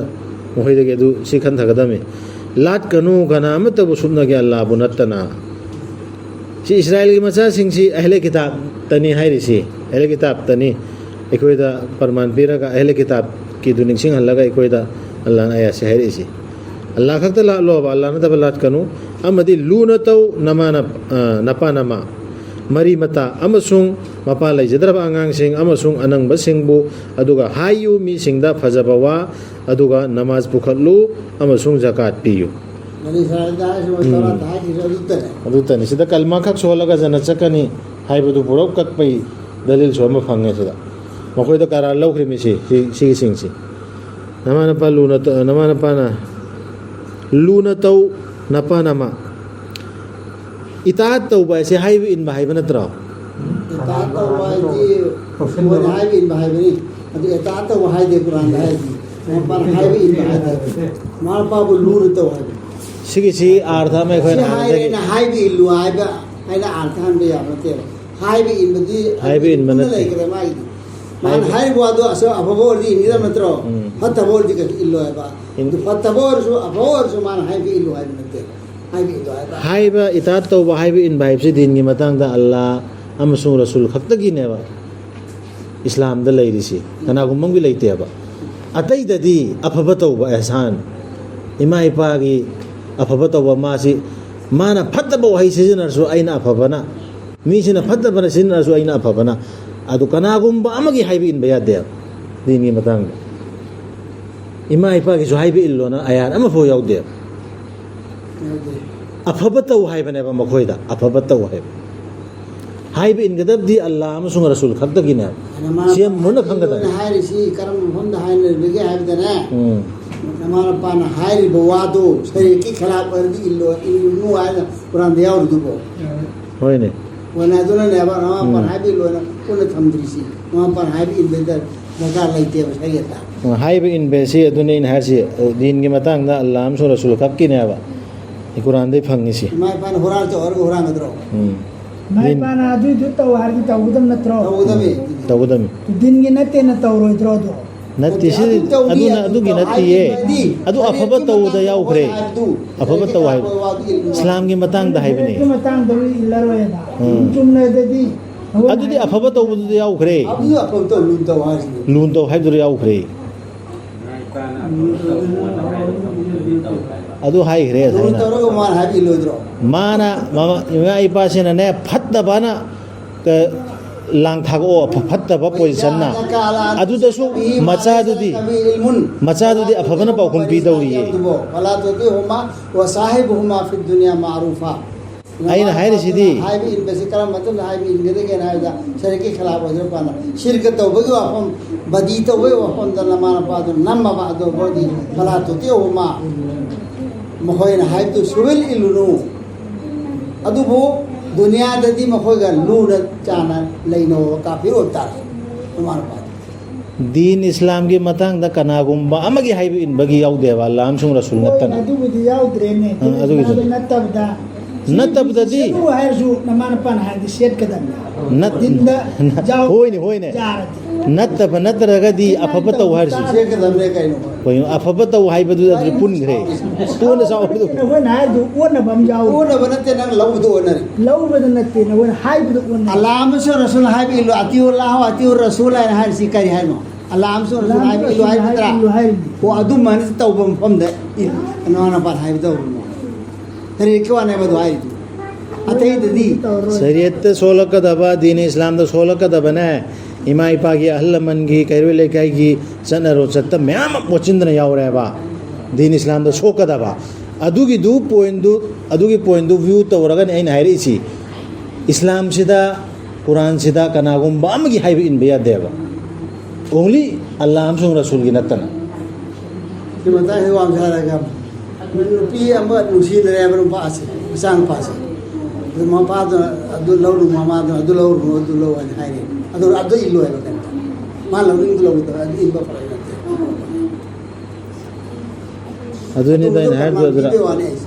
ꯃꯈꯣꯏꯗꯒꯤ ꯑꯗꯨ ꯁꯤ ꯈꯟꯊꯒꯗꯕꯅꯤ꯫ ꯂꯥꯠꯀꯅꯨ ꯀꯅꯥ ꯑꯃꯠꯇꯕꯨ ꯁꯨꯞꯅꯒꯤ ꯑꯜꯂꯥꯕꯨ ꯅꯠꯇꯅ꯫ ꯁꯤ ꯏꯁꯔꯥꯏꯜꯒꯤ ꯃꯆꯥꯁꯤꯡꯁꯤ ꯑꯍꯂꯦ ꯀꯤꯇꯥꯕꯇꯅꯤ ꯍꯥꯏꯔꯤꯁꯤ꯫ ꯑꯍꯂꯦ ꯀꯤꯇꯥꯕꯇꯅꯤ꯫ ꯑꯩꯈꯣꯏꯗ ꯄ꯭ꯔꯃꯥꯟ ꯄꯤꯔꯒ ꯑꯍꯂꯦ ꯀꯤꯇꯥꯕꯀꯤꯗꯨ ꯅꯤꯡꯁꯤꯡꯍꯜꯂꯒ ꯑꯩꯈꯣꯏꯗ ꯑꯜꯂꯥꯅ ꯑꯥꯌꯥꯠꯁꯦ ꯍꯥꯏꯔꯛꯏꯁꯤ꯫ ꯑꯜꯂꯥ ꯈꯛꯇ ꯂꯥꯠꯂꯣꯕ, ꯑꯜꯂꯥ ꯅꯠꯇꯕ ꯂꯥꯠꯀꯅꯨ꯫ ꯑꯃꯗꯤ ꯂꯨꯅ ꯇꯧ ꯅꯃꯥꯅ-, ꯑ, ꯅꯄꯥ ꯅꯃꯥ, ꯃꯔꯤ ꯃꯇꯥ ꯑꯃꯁꯨꯡ ꯃꯄꯥ ꯂꯩꯖꯗ꯭ꯔꯕ ꯑꯉꯥꯡꯁꯤꯡ ꯑꯃꯁꯨꯡ ꯑꯅꯪꯕꯁꯤꯡꯕꯨ, ꯑꯗꯨꯒ ꯍꯥꯏꯌꯨ ꯃꯤꯁꯤꯡꯗ ꯐꯖꯕ ꯋꯥ, ꯑꯗꯨꯒ ꯅꯃꯥꯖ ꯄꯨꯈꯠꯂꯨ ꯑꯃꯁꯨꯡ ꯖꯀꯥꯠ ꯄꯤꯌꯨ꯫ ꯕꯅꯤ ꯏꯁꯔꯥꯏꯜꯗ ꯍꯥꯏꯔꯤꯁꯤ ꯃꯣꯏ ꯎꯝ꯫ ꯇꯧꯔꯥꯗ ꯍꯥꯏꯈꯤꯕꯁꯨ ꯑꯗꯨꯇꯅꯦ꯫ ꯑꯗꯨꯇꯅꯤ꯫ ꯁꯤꯗ ꯀꯜꯃꯥ ꯈꯛ ꯁꯣꯜꯂꯒ ꯖꯟꯅꯠ ꯆꯠꯀꯅꯤ ꯍꯥꯏꯕꯗꯨ ꯄꯨꯔꯞ ꯀꯛꯄꯩ ꯗꯂꯤꯜꯁꯨ ꯑꯃ ꯐꯪꯉꯦ ꯁꯤꯗ꯫ ꯃꯈꯣꯏꯗ ꯀꯔꯥꯔ ꯂꯧꯈ꯭ꯔꯤꯃꯤ ꯁꯤ, ꯁꯤ, ꯁꯤꯒꯤꯁꯤꯡꯁꯤ꯫ ꯅꯃꯥ ꯅꯄꯥ ꯂꯨꯅ ꯇ-, ꯅꯃꯥ ꯅꯄꯥꯅ ꯂꯨꯅ ꯇꯧ, ꯅꯄꯥ ꯅꯃꯥ꯫ ꯏꯇꯥꯑꯠ ꯇꯧꯕ ꯍꯥꯏꯁꯦ ꯍꯥꯏꯕ ꯏꯟꯕ ꯍꯥꯏꯕ ꯅꯠꯇ꯭ꯔꯣ? ꯏꯇꯥꯑꯠ ꯇꯧꯕ ꯍꯥꯏꯗꯤ ꯃꯣꯏꯅ ꯍꯥꯏꯕ ꯏꯟꯕ ꯍꯥꯏꯕꯅꯤ꯫ ꯑꯗꯨ ꯏꯇꯥꯑꯠ ꯇꯧꯕ ꯍꯥꯏꯗꯦ ꯀꯨꯔꯥꯟꯗ ꯍꯥꯏꯗꯤ꯫ ꯃꯃꯥ ꯃꯄꯥꯅ ꯍꯥꯏꯕ ꯏꯟꯕ ꯍꯥꯏꯗꯦ꯫ ꯃꯃꯥ ꯃꯄꯥꯕꯨ ꯂꯨꯅ ꯇꯧ ꯍꯥꯏꯕ꯫ ꯁꯤꯒꯤꯁꯤ ꯑꯥꯔꯊ ꯑꯃ ꯑꯩꯈꯣꯏꯅ ꯁꯤ ꯍꯥꯏꯔꯦꯅ ꯍꯥꯏꯕ ꯏꯜꯂꯨ ꯍꯥꯏꯕ ꯑꯩꯅ ꯑꯥꯔꯊ ꯍꯟꯕ ꯌꯥꯕ ꯅꯠꯇꯦꯕ꯫ ꯍꯥꯏꯕ ꯏꯟꯕꯗꯤ ꯍꯥꯏꯕ ꯏꯟꯕ ꯄꯨꯟꯅ ꯅꯠꯇꯦ꯫ ꯂꯩꯈ꯭ꯔꯦ ꯃꯥꯒꯤꯗꯤ꯫ ꯃꯥꯅ ꯍꯥꯏꯕ ꯍꯥꯏꯔꯤꯕ ꯋꯥꯗꯣ ꯑꯁ ꯑꯐꯕ ꯑꯣꯏꯔꯗꯤ ꯏꯟꯒꯗꯕ ꯅꯠꯇ꯭ꯔꯣ? ꯎꯝ꯫ ꯐꯠꯇꯕ ꯑꯣꯏꯔꯗꯤ ꯀꯩꯁꯨ ꯏꯜꯂꯣ ꯍꯥꯏꯕ꯫ ꯏꯟ- ꯑꯗꯨ ꯐꯠꯇꯕ ꯑꯣꯏꯔꯁꯨ ꯑꯐꯕ ꯑꯣꯏꯔꯁꯨ ꯃꯥꯅ ꯍꯥꯏꯕ ꯏꯜꯂꯨ ꯍꯥꯏꯕ ꯅꯠꯇꯦ꯫ ꯍꯥꯏꯕ ꯏꯟꯗꯣ ꯍꯥꯏꯕ꯫ ꯍꯥꯏꯕ ꯏꯇꯥꯠ ꯇꯧꯕ ꯍꯥꯏꯕ ꯏꯟꯕ ꯍꯥꯏꯕꯁꯤ ꯗꯤꯟꯒꯤ ꯃꯇꯥꯡꯗ ꯑꯜꯂꯥ ꯑꯃꯁꯨꯡ ꯔꯁꯨꯜ ꯈꯛꯇꯒꯤꯅꯦꯕ ꯏꯁꯂꯥꯝꯗ ꯂꯩꯔꯤꯁꯤ꯫ ꯀꯅꯥꯒꯨꯝꯕ ꯑꯃꯒꯤ ꯂꯩꯇꯦꯕ꯫ ꯑꯇꯩꯗꯗꯤ ꯑꯐꯕ ꯇꯧꯕ, ꯑꯦꯍꯁꯥꯟ, ꯏꯃꯥ ꯏꯄꯥꯒꯤ ꯑꯐꯕ ꯇꯧꯕ, ꯃꯥꯁꯤ, ꯃꯥꯅ ꯐꯠꯇꯕ ꯋꯥꯍꯩ ꯁꯤꯖꯤꯟꯅꯔꯁꯨ ꯑꯩꯅ ꯑꯐꯕꯅ, ꯃꯤꯁꯤꯅ ꯐꯠꯇꯕꯅ ꯁꯤꯖꯤꯟꯅꯔꯁꯨ ꯑꯩꯅ ꯑꯐꯕꯅ꯫ ꯑꯗꯨ ꯀꯅꯥꯒꯨꯝꯕ ꯑꯃꯒꯤ ꯍꯥꯏꯕ ꯏꯟꯕ ꯌꯥꯗꯦꯕ ꯗꯤꯟꯒꯤ ꯃꯇꯥꯡꯗ꯫ ꯏꯃꯥ ꯏꯄꯥꯒꯤꯁꯨ ꯍꯥꯏꯕ ꯏꯜꯂꯣꯅ ꯑꯌꯥꯠ ꯑꯃꯐꯥꯎ ꯌꯥꯎꯗꯦꯕ꯫ ꯌꯥꯎꯗꯦ꯫ ꯑꯐꯕ ꯇꯧ ꯍꯥꯏꯕꯅꯦꯕ ꯃꯈꯣꯏꯗ, ꯑꯐꯕ ꯇꯧ ꯍꯥꯏꯕ꯫ ꯍꯥꯏꯕ ꯏꯟꯒꯗꯕꯗꯤ ꯑꯜꯂꯥ ꯑꯃꯁꯨꯡ ꯔꯁꯨꯜ ꯈꯛꯇꯒꯤꯅꯦꯕ꯫ ꯑꯗ ꯃꯥꯅ ꯁꯤ ꯌꯥꯝ ꯃꯨꯟꯅ ꯈꯪꯒꯗꯕꯅꯤ꯫ ꯍꯥꯏꯔꯤꯁꯤ ꯀꯔꯝꯕ ꯃꯐꯝꯗ ꯍꯥꯏꯅꯔꯤꯕꯒꯦ ꯍꯥꯏꯕꯗꯅꯦ, ꯎꯝ꯫ ꯅꯃꯥ ꯅꯄꯥꯅ ꯍꯥꯏꯔꯤꯕ ꯋꯥꯗꯨ ꯁꯔꯤꯌꯠꯀꯤ ꯈꯤꯂꯥꯐ ꯑꯣꯏꯔꯗꯤ ꯏꯜꯂꯣ, ꯏꯜꯂꯨꯅꯨ ꯍꯥꯏꯅ ꯀꯨꯔꯥꯟꯗ ꯌꯥꯎꯔꯤꯗꯨꯕꯣ꯫ ꯍꯣꯏꯅꯦ꯫ ꯀꯣꯟꯅ ꯑꯗꯨꯅꯅꯦꯕ ꯅꯃꯥ ꯃꯄꯥꯅ ꯎꯝ꯫ ꯍꯥꯏꯕ ꯏꯜꯂꯣꯅ ꯄꯨꯟꯅ ꯊꯝꯗ꯭ꯔꯤꯁꯤ꯫ ꯅꯃꯥ ꯃꯄꯥꯅ ꯍꯥꯏꯕ ꯏꯟꯕꯗ ꯗꯔꯀꯥꯔ ꯂꯩꯇꯦꯕ ꯁꯔꯤꯌꯠꯇ꯫ ꯍꯥꯏꯕ ꯏꯟꯕꯁꯤ ꯑꯗꯨꯅꯤ ꯑꯩꯅ ꯍꯥꯏꯔꯤꯁꯤ, ꯗꯤꯟꯒꯤ ꯃꯇꯥꯡꯗ ꯑꯜꯂꯥ ꯑꯃꯁꯨꯡ ꯔꯁꯨꯜ ꯈꯛꯀꯤꯅꯦꯕ꯫ ꯀꯨꯔꯥꯟꯗꯩ ꯐꯪꯉꯤꯁꯤ꯫ ꯏꯃꯥ ꯏꯄꯥꯅ ꯍꯨꯔꯥꯟ ꯆꯠꯂꯨ ꯍꯥꯏꯔꯒ ꯍꯨꯔꯥꯟꯒꯗ꯭ꯔꯣ? ꯎꯝ꯫ ꯏꯃꯥ ꯗꯤꯟ- ꯏꯄꯥꯅ ꯑꯗꯨꯏꯗꯨ ꯇꯧ ꯍꯥꯏꯔꯗꯤ ꯇꯧꯒꯗꯕ ꯅꯠꯇ꯭ꯔꯣ? ꯇꯧꯒꯗꯕꯅꯤ꯫ ꯇꯧꯒꯗꯕꯅꯤ꯫ ꯗꯤꯟꯒꯤ ꯅꯠꯇꯦꯅ ꯇꯧꯔꯣꯏꯗ꯭ꯔꯣ ꯑꯗꯣ? ꯅꯠꯇꯦ, ꯁꯤ ꯑꯗꯨ ꯇꯧꯅꯤ, ꯑꯗꯨꯅ ꯑꯗꯨ ꯑꯗꯨꯒꯤ ꯇꯧ ꯅꯠꯇꯤꯌꯦ꯫ ꯍꯥꯏꯗꯤ ꯑꯗꯨ ꯑꯐꯕ ꯁꯔꯤꯌꯠꯀꯤ ꯇꯧꯕꯗ ꯃꯇꯥꯡꯗ ꯌꯥꯎꯈ꯭ꯔꯦ꯫ ꯍꯥꯏꯕꯗꯨ, ꯑꯐꯕ ꯁꯔꯤꯌꯠꯀꯤ ꯇꯧ ꯍꯥꯏꯕ꯫ ꯈꯤꯂꯥꯐ ꯋꯥꯗꯨ ꯏꯜꯂꯨ꯫ ꯏꯁꯂꯥꯝꯒꯤ ꯃꯇꯥꯡꯗ ꯍꯥꯏꯕꯅꯦ꯫ ꯁꯔꯤꯌꯠꯀꯤ ꯃꯇꯥꯡꯗ ꯏꯜꯂꯔꯣꯏ ꯍꯥꯏꯕ꯫ ꯎꯝ꯫ ꯆꯨꯝꯅꯗꯗꯤ ꯑꯗꯨꯗꯤ ꯑꯐꯕ ꯇꯧꯕꯗꯨꯗ ꯌꯥꯎꯈ꯭ꯔꯦ꯫ ꯑꯗꯨ ꯑꯐꯕ ꯇꯧ ꯂꯨꯅ ꯇꯧ ꯍꯥꯏꯁꯤꯅꯤ꯫ ꯂꯨꯅ ꯇꯧ ꯍꯥꯏꯕꯗꯨꯗ ꯌꯥꯎꯈ꯭ꯔꯦ꯫ ꯑꯗꯨ ꯍꯥꯏꯈ꯭ꯔꯦ ꯂꯨꯅ ꯉꯁꯥꯏꯅ꯫ ꯇꯧꯔꯒ ꯃꯥꯅ ꯍꯥꯏꯕ ꯏꯜꯂꯣꯏꯗ꯭ꯔꯣ? ꯃꯥꯅ ꯃꯃꯥ-, ꯏꯃꯥ ꯏꯄꯥꯁꯤꯅꯅꯦ ꯐꯠꯇꯕꯅ ꯀ-, ꯂꯥꯡ ꯊꯥꯔꯛꯑꯣ, ꯑꯐ-, ꯐꯠꯇꯕ ꯄꯣꯖꯤꯁꯟꯅ꯫ ꯑꯗꯨꯗꯁꯨ ꯃꯆꯥꯗꯨꯗꯤ, ꯃꯆꯥꯗꯨꯗꯤ ꯑꯐꯕꯅ ꯄꯥꯎꯈꯨꯝ ꯄꯤꯗꯧꯔꯤꯌꯦ꯫ فلا تطعهما وصاحبهما في الدنيا معروفا꯫ ꯑꯩꯅ ꯍꯥꯏꯔꯤꯁꯤꯗꯤ ꯍꯥꯏꯕ ꯏꯟꯕꯁꯤ ꯀꯔꯝꯕ ꯃꯇꯝꯗ ꯍꯥꯏꯕ ꯏꯟꯒꯗꯒꯦꯅ ꯍꯥꯏꯕꯗ, ꯁꯔꯤꯛꯀꯤ ꯈꯤꯂꯥꯐ ꯑꯣꯏꯗꯣꯏꯔꯀꯥꯟꯗ, ꯁꯤꯔꯀ ꯇꯧꯕꯒꯤ ꯋꯥꯐꯝ, ꯕꯗꯤ ꯇꯧꯕꯒꯤ ꯋꯥꯐꯝꯗ ꯅꯃꯥ ꯅꯄꯥꯗꯨ ꯅꯝꯃꯕ ꯑꯗꯨ ꯑꯣꯏꯔꯗꯤ, فلا تطعهما, ꯃꯈꯣꯏꯅ ꯍꯥꯏꯕꯗꯨ ꯁꯨꯡꯏꯜ ꯏꯜꯂꯨꯅꯨ꯫ ꯑꯗꯨꯕꯨ ꯗꯨꯅꯤꯌꯥꯗꯗꯤ ꯃꯈꯣꯏꯒ ꯂꯨꯅ ꯆꯥꯟꯅ ꯂꯩꯅꯧ, ꯀꯥꯐꯤꯔ ꯑꯣꯏꯕ ꯇꯥꯔꯁꯨ, ꯅꯃꯥ ꯅꯄꯥꯗꯨ꯫ ꯗꯤꯟ ꯏꯁꯂꯥꯝꯒꯤ ꯃꯇꯥꯡꯗ ꯀꯅꯥꯒꯨꯝꯕ ꯑꯃꯒꯤ ꯍꯥꯏꯕ ꯏꯟꯕꯒꯤ ꯌꯥꯎꯗꯦꯕ, ꯑꯜꯂꯥꯍ ꯑꯃꯁꯨꯡ ꯔꯁꯨꯜ ꯍꯣꯏ, ꯅꯠꯇꯅ꯫ ꯑꯗꯨꯕꯨꯗꯤ ꯌꯥꯎꯗ꯭ꯔꯦꯅꯦ꯫ ꯑ, ꯑꯗꯨꯒꯤꯁꯨ꯫ ꯗꯤꯟꯗ ꯅꯠꯇꯕꯗ, ꯅꯠꯇꯕꯗꯗꯤ ꯁꯦꯠꯂꯨ ꯍꯥꯏꯔꯁꯨ ꯅꯃꯥ ꯅꯄꯥꯅ ꯍꯥꯏꯔꯗꯤ ꯁꯦꯠꯀꯗꯕꯅꯤ꯫ ꯅꯠ-, ꯗꯤꯟꯗ ꯌꯥꯎ-, ꯍꯣꯏꯅꯦ, ꯍꯣꯏꯅꯦ꯫ ꯌꯥꯔꯗꯤ꯫ ꯅꯠꯇꯕ ꯅꯠꯇ꯭ꯔꯒꯗꯤ ꯗꯤꯟꯗ ꯑꯐꯕ ꯇꯧ ꯍꯥꯏꯔꯤꯁꯤ꯫ ꯅꯠꯇꯕ ꯁꯦꯠꯀꯗꯕꯅꯦ ꯀꯩꯅꯣ꯫ ꯍꯣꯏ, ꯑꯐꯕ ꯇꯧ ꯍꯥꯏꯕꯗꯨꯗ ꯑꯗꯨ ꯄꯨꯟꯈ꯭ꯔꯦ꯫ ꯄꯨꯟꯅ ꯆꯥꯎꯕꯗꯨ꯫ ꯅꯈꯣꯏꯅ ꯍꯥꯏꯗꯨ ꯑꯣꯟꯅꯕ ꯑꯃ ꯌꯥꯎꯔꯤ꯫ ꯑꯣꯟꯅꯕ ꯅꯠꯇꯦ, ꯅꯪ ꯂꯧꯕꯗꯣ ꯑꯣꯟꯅꯔꯦ꯫ ꯂꯧꯕꯗ ꯅꯠꯇꯦ, ꯅꯈꯣꯏꯅ ꯍꯥꯏꯕꯗ ꯑꯣꯟꯅꯔꯦ꯫ ꯑꯜꯂꯥꯍ ꯑꯃꯁꯨꯡ ꯔꯁꯨꯜ ꯍꯥꯏꯕ ꯏꯜꯂꯨ, "ꯑꯇꯤꯎ ꯑꯜꯂꯥꯍ ꯋ ꯑꯇꯤꯎ ꯔꯁꯨꯜ" ꯍꯥꯏꯅ ꯍꯥꯏꯔꯤꯁꯤ ꯀꯔꯤ ꯍꯥꯏꯅꯣ? ꯑꯜꯂꯥꯍ ꯑꯃꯁꯨꯡ ꯔꯁꯨꯜ ꯑꯜꯂꯥꯍ ꯍꯥꯏꯕ ꯏꯜꯂꯨ ꯑꯃꯁꯨꯡ ꯍꯥꯏꯕ ꯔꯁꯨꯜ ꯅꯠꯇ꯭ꯔꯥ? ꯍꯥꯏꯕ ꯏꯜꯂꯨ ꯍꯥꯏꯔꯤꯅꯤ꯫ ꯑꯣ, ꯑꯗꯨꯃꯥꯏꯅ ꯇꯧꯕ ꯃꯐꯝꯗ ꯏꯜ-, ꯅꯃꯥ ꯅꯄꯥꯗ ꯍꯥꯏꯕ ꯇꯧꯔꯨꯅꯣ꯫ ꯁꯔꯤꯌꯠꯀꯤ ꯋꯥꯅꯦꯕ ꯑꯗꯨ ꯍꯥꯏꯔꯤꯗꯨ꯫ ꯑꯇꯩꯗꯗꯤ ꯁꯔꯤꯌꯠꯇ ꯁꯣꯜꯂꯛꯀꯗꯕ, ꯗꯤꯟ ꯏꯁꯂꯥꯝꯗ ꯁꯣꯜꯂꯛꯀꯗꯕꯅꯦ꯫ ꯏꯃꯥ ꯏꯄꯥꯒꯤ, ꯑꯍꯜ ꯂꯃꯟꯒꯤ, ꯀꯩꯔꯣꯏ ꯂꯩꯀꯥꯏꯒꯤ ꯆꯠꯅꯔꯣ ꯆꯠꯇ ꯃꯌꯥꯝ ꯑꯃ ꯃꯣꯠꯁꯤꯟꯗꯅ ꯌꯥꯎꯔꯦꯕ꯫ ꯗꯤꯟ ꯏꯁꯂꯥꯝꯗ ꯁꯣꯛꯀꯗꯕ꯫ ꯑꯗꯨꯒꯤꯗꯨ ꯄꯣꯏꯟꯗꯨ, ꯑꯗꯨꯒꯤ ꯄꯣꯏꯟꯗꯨ ꯚ꯭ꯌꯨ ꯇꯧꯔꯒꯅꯤ ꯑꯩꯅ ꯍꯥꯏꯔꯛꯏꯁꯤ꯫ ꯏꯁꯂꯥꯝꯁꯤꯗ, ꯀꯨꯔꯥꯟꯁꯤꯗ ꯀꯅꯥꯒꯨꯝꯕ ꯑꯃꯒꯤ ꯍꯥꯏꯕ ꯏꯟꯕ ꯌꯥꯗꯦꯕ꯫ Only ꯑꯜꯂꯥꯍ ꯑꯃꯁꯨꯡ ꯔꯁꯨꯜꯒꯤ ꯅꯠꯇꯅ꯫ ꯁꯤ ꯃꯇꯥꯡꯁꯤꯗ ꯋꯥ ꯑꯃ ꯁꯥꯔꯒ, ꯅꯨꯄꯤ ꯑꯃ ꯅꯨꯡꯁꯤꯅꯔꯦ ꯍꯥꯏꯕ ꯅꯨꯄꯥꯁꯦ, ꯃꯆꯥ ꯅꯨꯄꯥꯁꯦ꯫ ꯑꯗꯨ ꯃꯄꯥꯗꯨꯅ ꯑꯗꯨ ꯂꯧꯔꯨ, ꯃꯃꯥꯗꯨꯅ ꯑꯗꯨ ꯂꯧꯔꯨꯅꯨ, ꯑꯗꯨ ꯂꯧ ꯍꯥꯏꯅ ꯍꯥꯏꯔꯦ꯫ ꯑꯗꯨ, ꯑꯗꯨ ꯏꯜꯂꯣ ꯍꯥꯏꯕ ꯀꯩꯝꯇ꯫ ꯃꯥ ꯂꯧꯅꯤꯡꯗ ꯂꯧꯗꯕ, ꯑꯗꯨ ꯏꯟꯕ ꯐꯔꯛ ꯅꯠꯇꯦ꯫ ꯑꯗꯨꯅꯤꯗ ꯑꯩꯅ ꯍꯥꯏꯔꯤꯗꯣ꯫ ꯑꯗꯨꯗ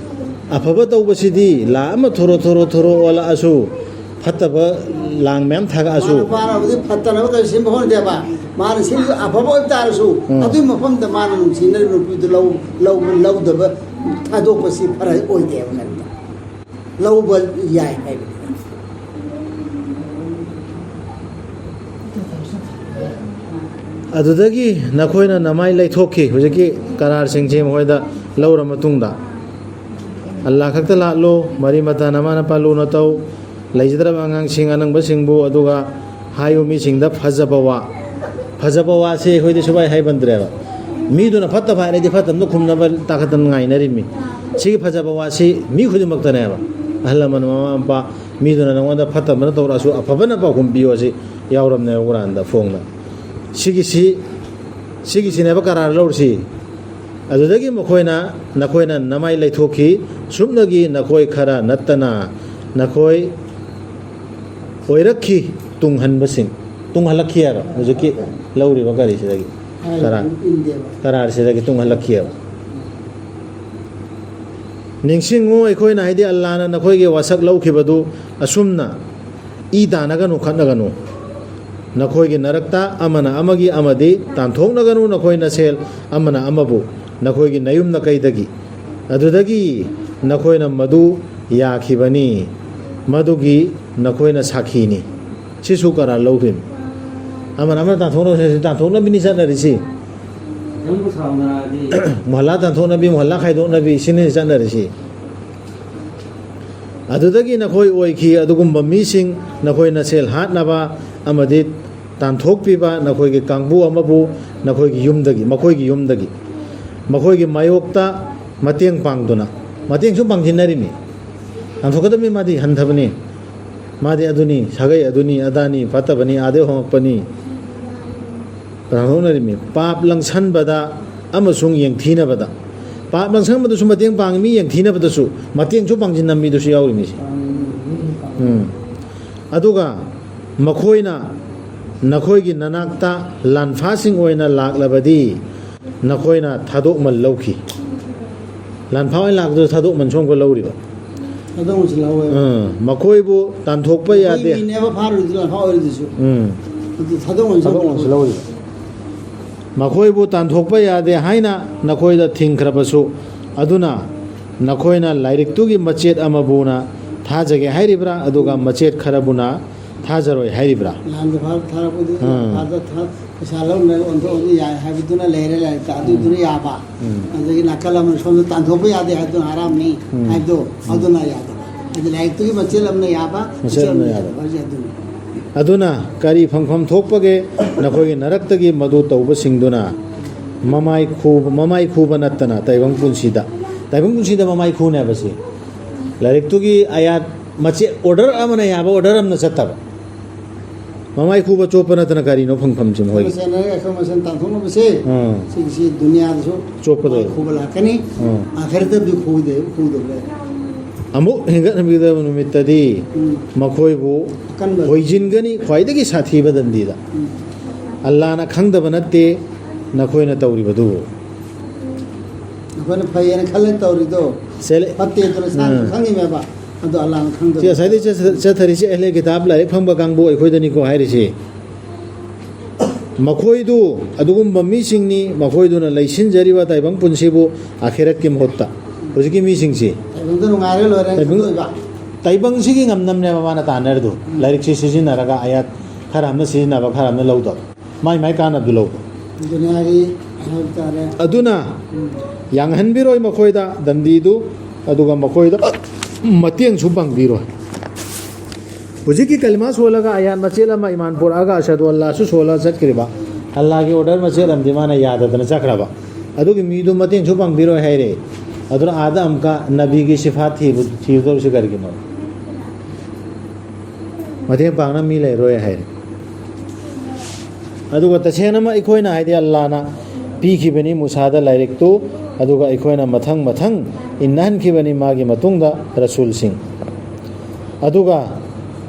ꯑꯐꯕ ꯇꯧꯕꯁꯤꯗꯤ ꯂꯥ ꯑꯃ ꯊꯣꯔꯣ ꯊꯣꯔꯣ ꯊꯣꯔꯣ ꯑꯣꯜꯂꯛꯑꯁꯨ, ꯐꯠꯇꯕ ꯂꯥꯡ ꯃꯌꯥꯝ ꯊꯥꯒꯛꯑꯁꯨ꯫ ꯃꯥꯅ ꯄꯥꯅꯕꯗꯤ ꯐꯠꯇꯅꯕ ꯀꯔꯤ ꯁꯦꯝꯕ ꯍꯣꯠꯅꯗꯦꯕ꯫ ꯃꯥꯅ ꯁꯤꯜꯂꯤꯗꯨ ꯑꯐꯕ ꯑꯣꯏꯕ ꯇꯥꯔꯁꯨ, ꯎꯝ꯫ ꯑꯗꯨꯒꯤ ꯃꯐꯝꯗ ꯃꯥꯅ ꯅꯨꯡꯁꯤꯅꯔꯤꯕ ꯅꯨꯄꯤꯗꯨ ꯂꯧ-, ꯂꯧ-, ꯂꯧꯗꯕ, ꯊꯥꯗꯣꯛꯄꯁꯤ ꯐꯔ ꯑꯣꯏꯗꯦꯕ ꯀꯔꯤꯝꯇ꯫ ꯂꯧꯕ ꯌꯥꯏ ꯍꯥꯏꯕꯅꯤ꯫ ꯑꯗꯨꯗꯒꯤ ꯅꯈꯣꯏꯅ ꯅꯃꯥꯏ ꯂꯩꯊꯣꯛꯈꯤ, ꯍꯧꯖꯤꯛꯀꯤ ꯀꯔꯥꯔꯁꯤꯡꯁꯤ ꯃꯈꯣꯏꯗ ꯂꯧꯔ ꯃꯇꯨꯡꯗ꯫ ꯑꯜꯂꯥꯍ ꯈꯛꯇ ꯂꯥꯠꯂꯨ, ꯃꯔꯤ ꯃꯇꯥ ꯅꯃꯥ ꯅꯄꯥ ꯂꯨꯅ ꯇꯧ, ꯂꯩꯖꯗ꯭ꯔꯕ ꯑꯉꯥꯡꯁꯤꯡ ꯑꯅꯪꯕꯁꯤꯡꯕꯨ, ꯑꯗꯨꯒ ꯍꯥꯏꯌꯨ ꯃꯤꯁꯤꯡꯗ ꯐꯖꯕ ꯋꯥ꯫ ꯐꯖꯕ ꯋꯥꯁꯤ ꯑꯩꯈꯣꯏꯗꯤ ꯁꯨꯃꯥꯏ ꯍꯥꯏꯕꯟꯗ꯭ꯔꯦꯕ꯫ ꯃꯤꯗꯨꯅ ꯐꯠꯇꯕ ꯍꯥꯏꯔꯗꯤ ꯐꯠꯇꯕꯗ ꯈꯨꯝꯅꯕ ꯇꯥꯈꯠꯇꯅ ꯉꯥꯏꯅꯔꯤꯃꯤ꯫ ꯁꯤꯒꯤ ꯐꯖꯕ ꯋꯥꯁꯤ ꯃꯤ ꯈꯨꯗꯤꯡꯃꯛꯇꯅꯦꯕ꯫ ꯑꯍꯜ ꯂꯃꯟ, ꯃꯃꯥ ꯃꯄꯥ, ꯃꯤꯗꯨꯅ ꯅꯉꯣꯟꯗ ꯐꯠꯇꯕꯅ ꯇꯧꯔꯛꯑꯁꯨ ꯑꯐꯕꯅ ꯄꯥꯎꯈꯨꯝ ꯄꯤꯌꯣ ꯑꯁꯤ ꯌꯥꯎꯔꯝꯅꯦꯕ ꯀꯨꯔꯥꯟꯗ ꯐꯣꯡꯅ꯫ ꯁꯤꯒꯤꯁꯤ, ꯁꯤꯒꯤꯁꯤꯅꯦꯕ ꯀꯔꯥꯔ ꯂꯧꯔꯤꯁꯤ꯫ ꯑꯗꯨꯗꯒꯤ ꯃꯈꯣꯏꯅ, ꯅꯈꯣꯏꯅ ꯅꯃꯥꯏ ꯂꯩꯊꯣꯛꯈꯤ, ꯁꯨꯞꯅꯒꯤ ꯅꯈꯣꯏ ꯈꯔ ꯅꯠꯇꯅ ꯅꯈꯣꯏ ꯑꯣꯏꯔꯛꯈꯤ ꯇꯨꯡꯍꯟꯕꯁꯤꯡ꯫ ꯇꯨꯡꯍꯜꯂꯛꯈꯤ ꯍꯥꯏꯕ ꯍꯧꯖꯤꯛꯀꯤ ꯂꯧꯔꯤꯕ ꯀꯔꯤꯁꯤꯗꯒꯤ? ꯀꯔꯥꯔ, ꯏꯟꯗꯦꯕ꯫ ꯀꯔꯥꯔꯁꯤꯗꯒꯤ ꯇꯨꯡꯍꯜꯂꯛꯈꯤ ꯍꯥꯏꯕ꯫ ꯅꯤꯡꯁꯤꯡꯉꯨ, ꯑꯩꯈꯣꯏꯅ, ꯍꯥꯏꯗꯤ ꯑꯜꯂꯥꯅ, ꯅꯈꯣꯏꯒꯤ ꯋꯥꯁꯛ ꯂꯧꯈꯤꯕꯗꯨ ꯑꯁꯨꯝꯅ ꯏ ꯇꯥꯅꯒꯅꯨ, ꯈꯠꯅꯒꯅꯨ꯫ ꯅꯈꯣꯏꯒꯤ ꯅꯔꯛꯇ ꯑꯃꯅ ꯑꯃꯒꯤ ꯑꯃꯗꯤ ꯇꯥꯟꯊꯣꯛꯅꯒꯅꯨ, ꯅꯈꯣꯏ ꯅꯁꯦꯜ ꯑꯃꯅ ꯑꯃꯕꯨ, ꯅꯈꯣꯏꯒꯤ ꯅꯌꯨꯝ ꯅꯀꯩꯗꯒꯤ꯫ ꯑꯗꯨꯗꯒꯤ ꯅꯈꯣꯏꯅ ꯃꯗꯨ ꯌꯥꯈꯤꯕꯅꯤ, ꯃꯗꯨꯒꯤ ꯅꯈꯣꯏꯅ ꯁꯥꯈꯤꯅꯤ꯫ ꯁꯤꯁꯨ ꯀꯔꯥꯔ ꯂꯧꯈꯤꯕꯅꯤ꯫ ꯑꯃꯅ ꯑꯃꯅ ꯇꯥꯟꯊꯣꯛꯅꯕ, ꯇꯥꯟꯊꯣꯛꯅꯕꯤꯅꯤ ꯆꯠꯅꯔꯤꯁꯤ꯫ ꯈꯤꯇꯪꯕꯨ ꯁꯥꯎꯅꯔꯗꯤ꯫ ꯃꯣꯍꯜꯂꯥ ꯇꯥꯟꯊꯣꯛꯅꯕꯤ, ꯃꯣꯍꯜꯂꯥ ꯈꯥꯏꯗꯣꯛꯅꯕꯤ, ꯁꯤꯅꯤ ꯆꯠꯅꯔꯤꯁꯤ꯫ ꯑꯗꯨꯗꯒꯤ ꯅꯈꯣꯏ ꯑꯣꯏꯈꯤ ꯑꯗꯨꯒꯨꯝꯕ ꯃꯤꯁꯤꯡ, ꯅꯈꯣꯏ ꯅꯁꯦꯜ ꯍꯥꯠꯅꯕ ꯑꯃꯗꯤ ꯇꯥꯟꯊꯣꯛꯄꯤꯕ, ꯅꯈꯣꯏꯒꯤ ꯀꯥꯡꯕꯨ ꯑꯃꯕꯨ ꯅꯈꯣꯏꯒꯤ ꯌꯨꯝꯗꯒꯤ, ꯃꯈꯣꯏꯒꯤ ꯌꯨꯝꯗꯒꯤ, ꯃꯈꯣꯏꯒꯤ ꯃꯥꯌꯣꯛꯇ ꯃꯇꯦꯡ ꯄꯥꯡꯗꯨꯅ꯫ ꯃꯇꯦꯡꯁꯨ ꯄꯥꯡꯁꯤꯟꯅꯔꯤꯃꯤ꯫ ꯇꯥꯟꯊꯣꯛꯀꯗꯕꯅꯤ, ꯃꯥꯗꯤ ꯍꯟꯊꯕꯅꯤ, ꯃꯥꯗꯤ ꯑꯗꯨꯅꯤ, ꯁꯥꯒꯩ ꯑꯗꯨꯅꯤ, ꯑꯗꯥꯅꯤ, ꯐꯠꯇꯕꯅꯤ, ꯑꯥꯗꯩ ꯍꯣꯡꯉꯛꯄꯅꯤ꯫ ꯇꯥꯟꯊꯣꯛꯅꯔꯤꯃꯤ꯫ ꯄꯥꯞ ꯂꯪꯁꯟꯕꯗ ꯑꯃꯁꯨꯡ ꯌꯦꯡꯊꯤꯅꯕꯗ꯫ ꯄꯥꯞ ꯂꯪꯁꯟꯕꯗꯁꯨ ꯃꯇꯦꯡ ꯄꯥꯡꯉꯤ, ꯃꯤ ꯌꯦꯡꯊꯤꯅꯕꯗꯁꯨ ꯃꯇꯦꯡꯁꯨ ꯄꯥꯡꯁꯤꯟꯅꯕ ꯃꯤꯗꯨꯁꯨ ꯌꯥꯎꯔꯤꯃꯤ꯫ ꯎꯝ꯫ ꯑꯗꯨꯒ ꯃꯈꯣꯏꯅ ꯅꯈꯣꯏꯒꯤ ꯅꯅꯥꯛꯇ ꯂꯥꯟꯐꯥꯁꯤꯡ ꯑꯣꯏꯅ ꯂꯥꯛꯂꯕꯗꯤ ꯅꯈꯣꯏꯅ ꯊꯥꯗꯣꯛꯃꯜ ꯂꯧꯈꯤ꯫ ꯂꯥꯟꯐꯥ ꯑꯣꯏꯅ ꯂꯥꯛꯄꯗꯨꯗ ꯊꯥꯗꯣꯛꯃꯟ ꯁꯣꯝꯒ ꯂꯧꯔꯤꯕ꯫ ꯊꯥꯗꯣꯛꯃꯟꯁꯨ ꯂꯧꯋꯦꯕ꯫ ꯑꯥ, ꯃꯈꯣꯏꯕꯨ ꯇꯥꯟꯊꯣꯛꯄ ꯌꯥꯗꯦ꯫ ꯃꯤꯅꯦꯕ ꯐꯥꯔꯨꯔꯤꯗꯨ, ꯂꯥꯟꯐꯥ ꯑꯣꯏꯔꯤꯗꯨꯁꯨ꯫ ꯎꯝ꯫ ꯑꯗꯨ ꯊꯥꯗꯣꯛꯃꯟꯁꯨ ꯊꯥꯗꯣꯛꯃꯟꯁꯨ ꯂꯧꯋꯦꯕ꯫ ꯂꯧꯔꯤꯕ꯫ ꯃꯈꯣꯏꯕꯨ ꯇꯥꯟꯊꯣꯛꯄ ꯌꯥꯗꯦ ꯍꯥꯏꯅ ꯅꯈꯣꯏꯗ ꯊꯤꯡꯈ꯭ꯔꯕꯁꯨ, ꯑꯗꯨꯅ ꯅꯈꯣꯏꯅ ꯂꯥꯏꯔꯤꯛꯇꯨꯒꯤ ꯃꯆꯦꯠ ꯑꯃꯕꯨꯅ ꯊꯥꯖꯒꯦ ꯍꯥꯏꯔꯤꯕ꯭ꯔꯥ, ꯑꯗꯨꯒ ꯃꯆꯦꯠ ꯈꯔꯕꯨꯅ ꯊꯥꯖꯔꯣꯏ ꯍꯥꯏꯔꯤꯕ꯭ꯔꯥ? ꯂꯥꯟꯗ ꯐꯥ-, ꯊꯥꯔꯛꯄꯗꯨ ꯑꯥ꯫ ꯊꯥꯗ-, ꯊꯥ-, ꯄꯩꯁꯥ ꯂꯧꯅ ꯑꯣꯟꯊꯣꯛꯑꯁꯨ ꯌꯥꯏ ꯍꯥꯏꯕꯗꯨꯅ ꯂꯩꯔꯦ ꯂꯥꯏꯔꯤꯛꯇ, ꯑꯗꯨꯗꯨꯅ ꯎꯝ꯫ ꯌꯥꯕ꯫ ꯎꯝ꯫ ꯑꯗꯒꯤ ꯅꯥꯀꯜ ꯑꯃꯅ ꯁꯣꯝꯗ ꯇꯥꯟꯊꯣꯛꯄ ꯌꯥꯗꯦ ꯍꯥꯏꯕꯗꯨꯅ ꯍꯔꯥꯝꯅꯤ ꯎꯝ꯫ ꯍꯥꯏꯕꯗꯣ ꯎꯝ꯫ ꯑꯗꯨꯅ ꯌꯥꯗꯕ꯫ ꯍꯥꯏꯗꯤ ꯂꯥꯏꯔꯤꯛꯇꯨꯒꯤ ꯃꯆꯦꯠ ꯑꯃꯅ ꯌꯥꯕ, ꯃꯆꯦꯠ ꯑꯃꯅ ꯃꯆꯦꯠ ꯑꯃꯅ ꯌꯥꯗꯕ꯫ ꯌꯥꯗꯕ ꯍꯥꯏꯁꯦ ꯑꯗꯨꯅꯤ꯫ ꯑꯗꯨꯅ ꯀꯔꯤ ꯐꯪꯐꯝ ꯊꯣꯛꯄꯒꯦ? ꯅꯈꯣꯏꯒꯤ ꯅꯔꯛꯇꯒꯤ ꯃꯗꯨ ꯇꯧꯕꯁꯤꯡꯗꯨꯅ ꯃꯃꯥꯏ ꯈꯨꯕ, ꯃꯃꯥꯏ ꯈꯨꯕ ꯅꯠꯇꯅ ꯇꯥꯏꯕꯪ ꯄꯨꯟꯁꯤꯗ, ꯇꯥꯏꯕꯪ ꯄꯨꯟꯁꯤꯗ ꯃꯃꯥꯏ ꯈꯨꯅꯦꯕ ꯁꯤ꯫ ꯂꯥꯏꯔꯤꯛꯇꯨꯒꯤ ꯑꯌꯥꯠ ꯃꯆꯦꯠ, ꯑꯣꯔꯗꯔ ꯑꯃꯅ ꯌꯥꯕ ꯑꯣꯔꯗꯔ ꯑꯃꯅ ꯆꯠꯇꯕ꯫ ꯃꯃꯥꯏ ꯈꯨꯕ ꯆꯣꯠꯄ ꯅꯠꯇꯅ ꯀꯔꯤꯅꯣ ꯐꯪꯐꯝꯁꯦ ꯃꯈꯣꯏꯒꯤ? ꯃꯁꯦꯟ ꯑꯩꯈꯣꯏ ꯃꯁꯦꯟ ꯇꯥꯟꯊꯣꯛꯅꯕꯁꯦ꯫ ꯎꯝ꯫ ꯁꯤꯒꯤꯁꯤ ꯗꯨꯅꯤꯌꯥꯗꯁꯨ ꯆꯣꯞꯀꯗꯧꯔꯦ꯫ ꯃꯃꯥꯏ ꯈꯨꯕ ꯂꯥꯛꯀꯅꯤ꯫ ꯎꯝ꯫ ꯑꯥꯈꯤꯔꯠꯇꯗꯤ ꯈꯨꯗꯦ, ꯈꯨꯗꯕ ꯂꯩ꯫ ꯑꯃꯨꯛ ꯍꯦꯟꯒꯠꯍꯟꯕꯤꯒꯗꯕ ꯅꯨꯃꯤꯠꯇꯗꯤ ꯎꯝ꯫ ꯃꯈꯣꯏꯕꯨ ꯑꯀꯟꯕ꯫ ꯍꯣꯏꯖꯤꯟꯒꯅꯤ ꯈ꯭ꯋꯥꯏꯗꯒꯤ ꯁꯥꯊꯤꯕ ꯗꯟꯗꯤꯗ꯫ ꯎꯝ꯫ ꯑꯜꯂꯥꯅ ꯈꯪꯗꯕ ꯅꯠꯇꯦ ꯅꯈꯣꯏꯅ ꯇꯧꯔꯤꯕꯗꯨ꯫ ꯑꯩꯈꯣꯏꯅ ꯐꯩꯌꯦꯅ ꯈꯜꯂ ꯇꯧꯔꯤꯗꯣ ꯆꯦꯜꯂꯦ꯫ ꯐꯠꯇꯦ ꯑꯗꯨꯅ ꯏꯁꯥꯅ ꯎꯝ꯫ ꯈꯪꯉꯤꯃꯦꯕ꯫ ꯑꯗꯣ ꯑꯜꯂꯥꯅ ꯈꯪꯗꯕ꯫ ꯁꯤ ꯉꯁꯥꯏꯗꯩ ꯆꯠ-, ꯆꯠꯊꯔꯤꯁꯦ ꯑꯍꯂꯦ ꯀꯤꯇꯥꯕ ꯂꯥꯏꯔꯤꯛ ꯐꯪꯕ ꯀꯥꯡꯕꯨ ꯑꯩꯈꯣꯏꯗꯅꯤꯀꯣ ꯍꯥꯏꯔꯤꯁꯦ꯫ ꯃꯈꯣꯏꯗꯨ ꯑꯗꯨꯒꯨꯝꯕ ꯃꯤꯁꯤꯡꯅꯤ, ꯃꯈꯣꯏꯗꯨꯅ ꯂꯩꯁꯤꯟꯖꯔꯤꯕ ꯇꯥꯏꯕꯪ ꯄꯨꯟꯁꯤꯕꯨ ꯑꯥꯈꯤꯔꯠꯀꯤ ꯃꯍꯨꯠꯇ꯫ ꯍꯧꯖꯤꯛꯀꯤ ꯃꯤꯁꯤꯡꯁꯤ ꯇꯥꯏꯕꯪꯗ ꯅꯨꯡꯉꯥꯏꯔ ꯂꯣꯏꯔꯦ ꯇꯥꯏꯕꯪ-, ꯈꯟꯗꯣꯛꯏꯕ꯫ ꯇꯥꯏꯕꯪꯁꯤꯒꯤ ꯉꯝꯅꯕꯅꯦꯕ ꯃꯥꯅ ꯇꯥꯟꯅꯔꯤꯗꯨ꯫ ꯎꯝ꯫ ꯂꯥꯏꯔꯤꯛꯁꯤ ꯁꯤꯖꯤꯟꯅꯔꯒ ꯑꯌꯥꯠ ꯈꯔ ꯑꯃꯅ ꯁꯤꯖꯤꯟꯅꯕ, ꯈꯔ ꯑꯃꯅ ꯂꯧꯗꯕ꯫ ꯃꯥꯏ ꯃꯥꯏ ꯀꯥꯟꯅꯕꯗꯨ ꯂꯧꯕ꯫ ꯗꯨꯅꯤꯌꯥꯒꯤ ꯍꯥꯏꯕ ꯇꯥꯔꯦ꯫ ꯑꯗꯨꯅ ꯎꯝ꯫ ꯌꯥꯡꯍꯟꯕꯤꯔꯣꯏ ꯃꯈꯣꯏꯗ ꯗꯟꯗꯤꯗꯨ, ꯑꯗꯨꯒ ꯃꯈꯣꯏꯗ ꯃꯇꯦꯡꯁꯨ ꯄꯥꯡꯕꯤꯔꯣꯏ꯫ ꯍꯧꯖꯤꯛꯀꯤ ꯀꯂꯤꯃꯥ ꯁꯣꯜꯂꯒ ꯑꯌꯥꯠ ꯃꯆꯦꯠ ꯑꯃ ꯏꯃꯥꯟ ꯄꯨꯔꯛꯑꯒ ꯑꯁꯗꯨ ꯑꯜꯂꯥꯁꯨ ꯁꯣꯜꯂꯒ ꯆꯠꯈ꯭ꯔꯤꯕ, ꯑꯜꯂꯥꯒꯤ ꯑꯣꯔꯗꯔ ꯃꯆꯦꯠ ꯑꯃꯗꯤ ꯃꯥꯅ ꯌꯥꯗꯗꯅ ꯆꯠꯈ꯭ꯔꯕ꯫ ꯑꯗꯨꯒꯤ ꯃꯤꯗꯨ ꯃꯇꯦꯡꯁꯨ ꯄꯥꯡꯕꯤꯔꯣꯏ ꯍꯥꯏꯔꯦ꯫ ꯑꯗꯨꯅ ꯑꯥꯗ ꯑꯃꯨꯛꯀ ꯅꯕꯤꯒꯤ ꯁꯤꯐꯥꯠ ꯊꯤꯕ, ꯊꯤꯒꯗꯧꯔꯤꯁꯤ ꯀꯔꯤꯒꯤꯅꯣ? ꯃꯇꯦꯡ ꯄꯥꯡꯅ ꯃꯤ ꯂꯩꯔꯣꯏ ꯍꯥꯏꯔꯦ꯫ ꯑꯗꯨꯒ ꯇꯁꯦꯡꯅꯃꯛ ꯑꯩꯈꯣꯏꯅ, ꯍꯥꯏꯗꯤ ꯑꯜꯂꯥꯅ ꯄꯤꯈꯤꯕꯅꯤ ꯃꯨꯁꯥꯗ ꯂꯥꯏꯔꯤꯛꯇꯨ, ꯑꯗꯨꯒ ꯑꯩꯈꯣꯏꯅ ꯃꯊꯪ ꯃꯊꯪ ꯏꯟꯅꯍꯟꯈꯤꯕꯅꯤ ꯃꯥꯒꯤ ꯃꯇꯨꯡꯗ ꯔꯁꯨꯜꯁꯤꯡ꯫ ꯑꯗꯨꯒ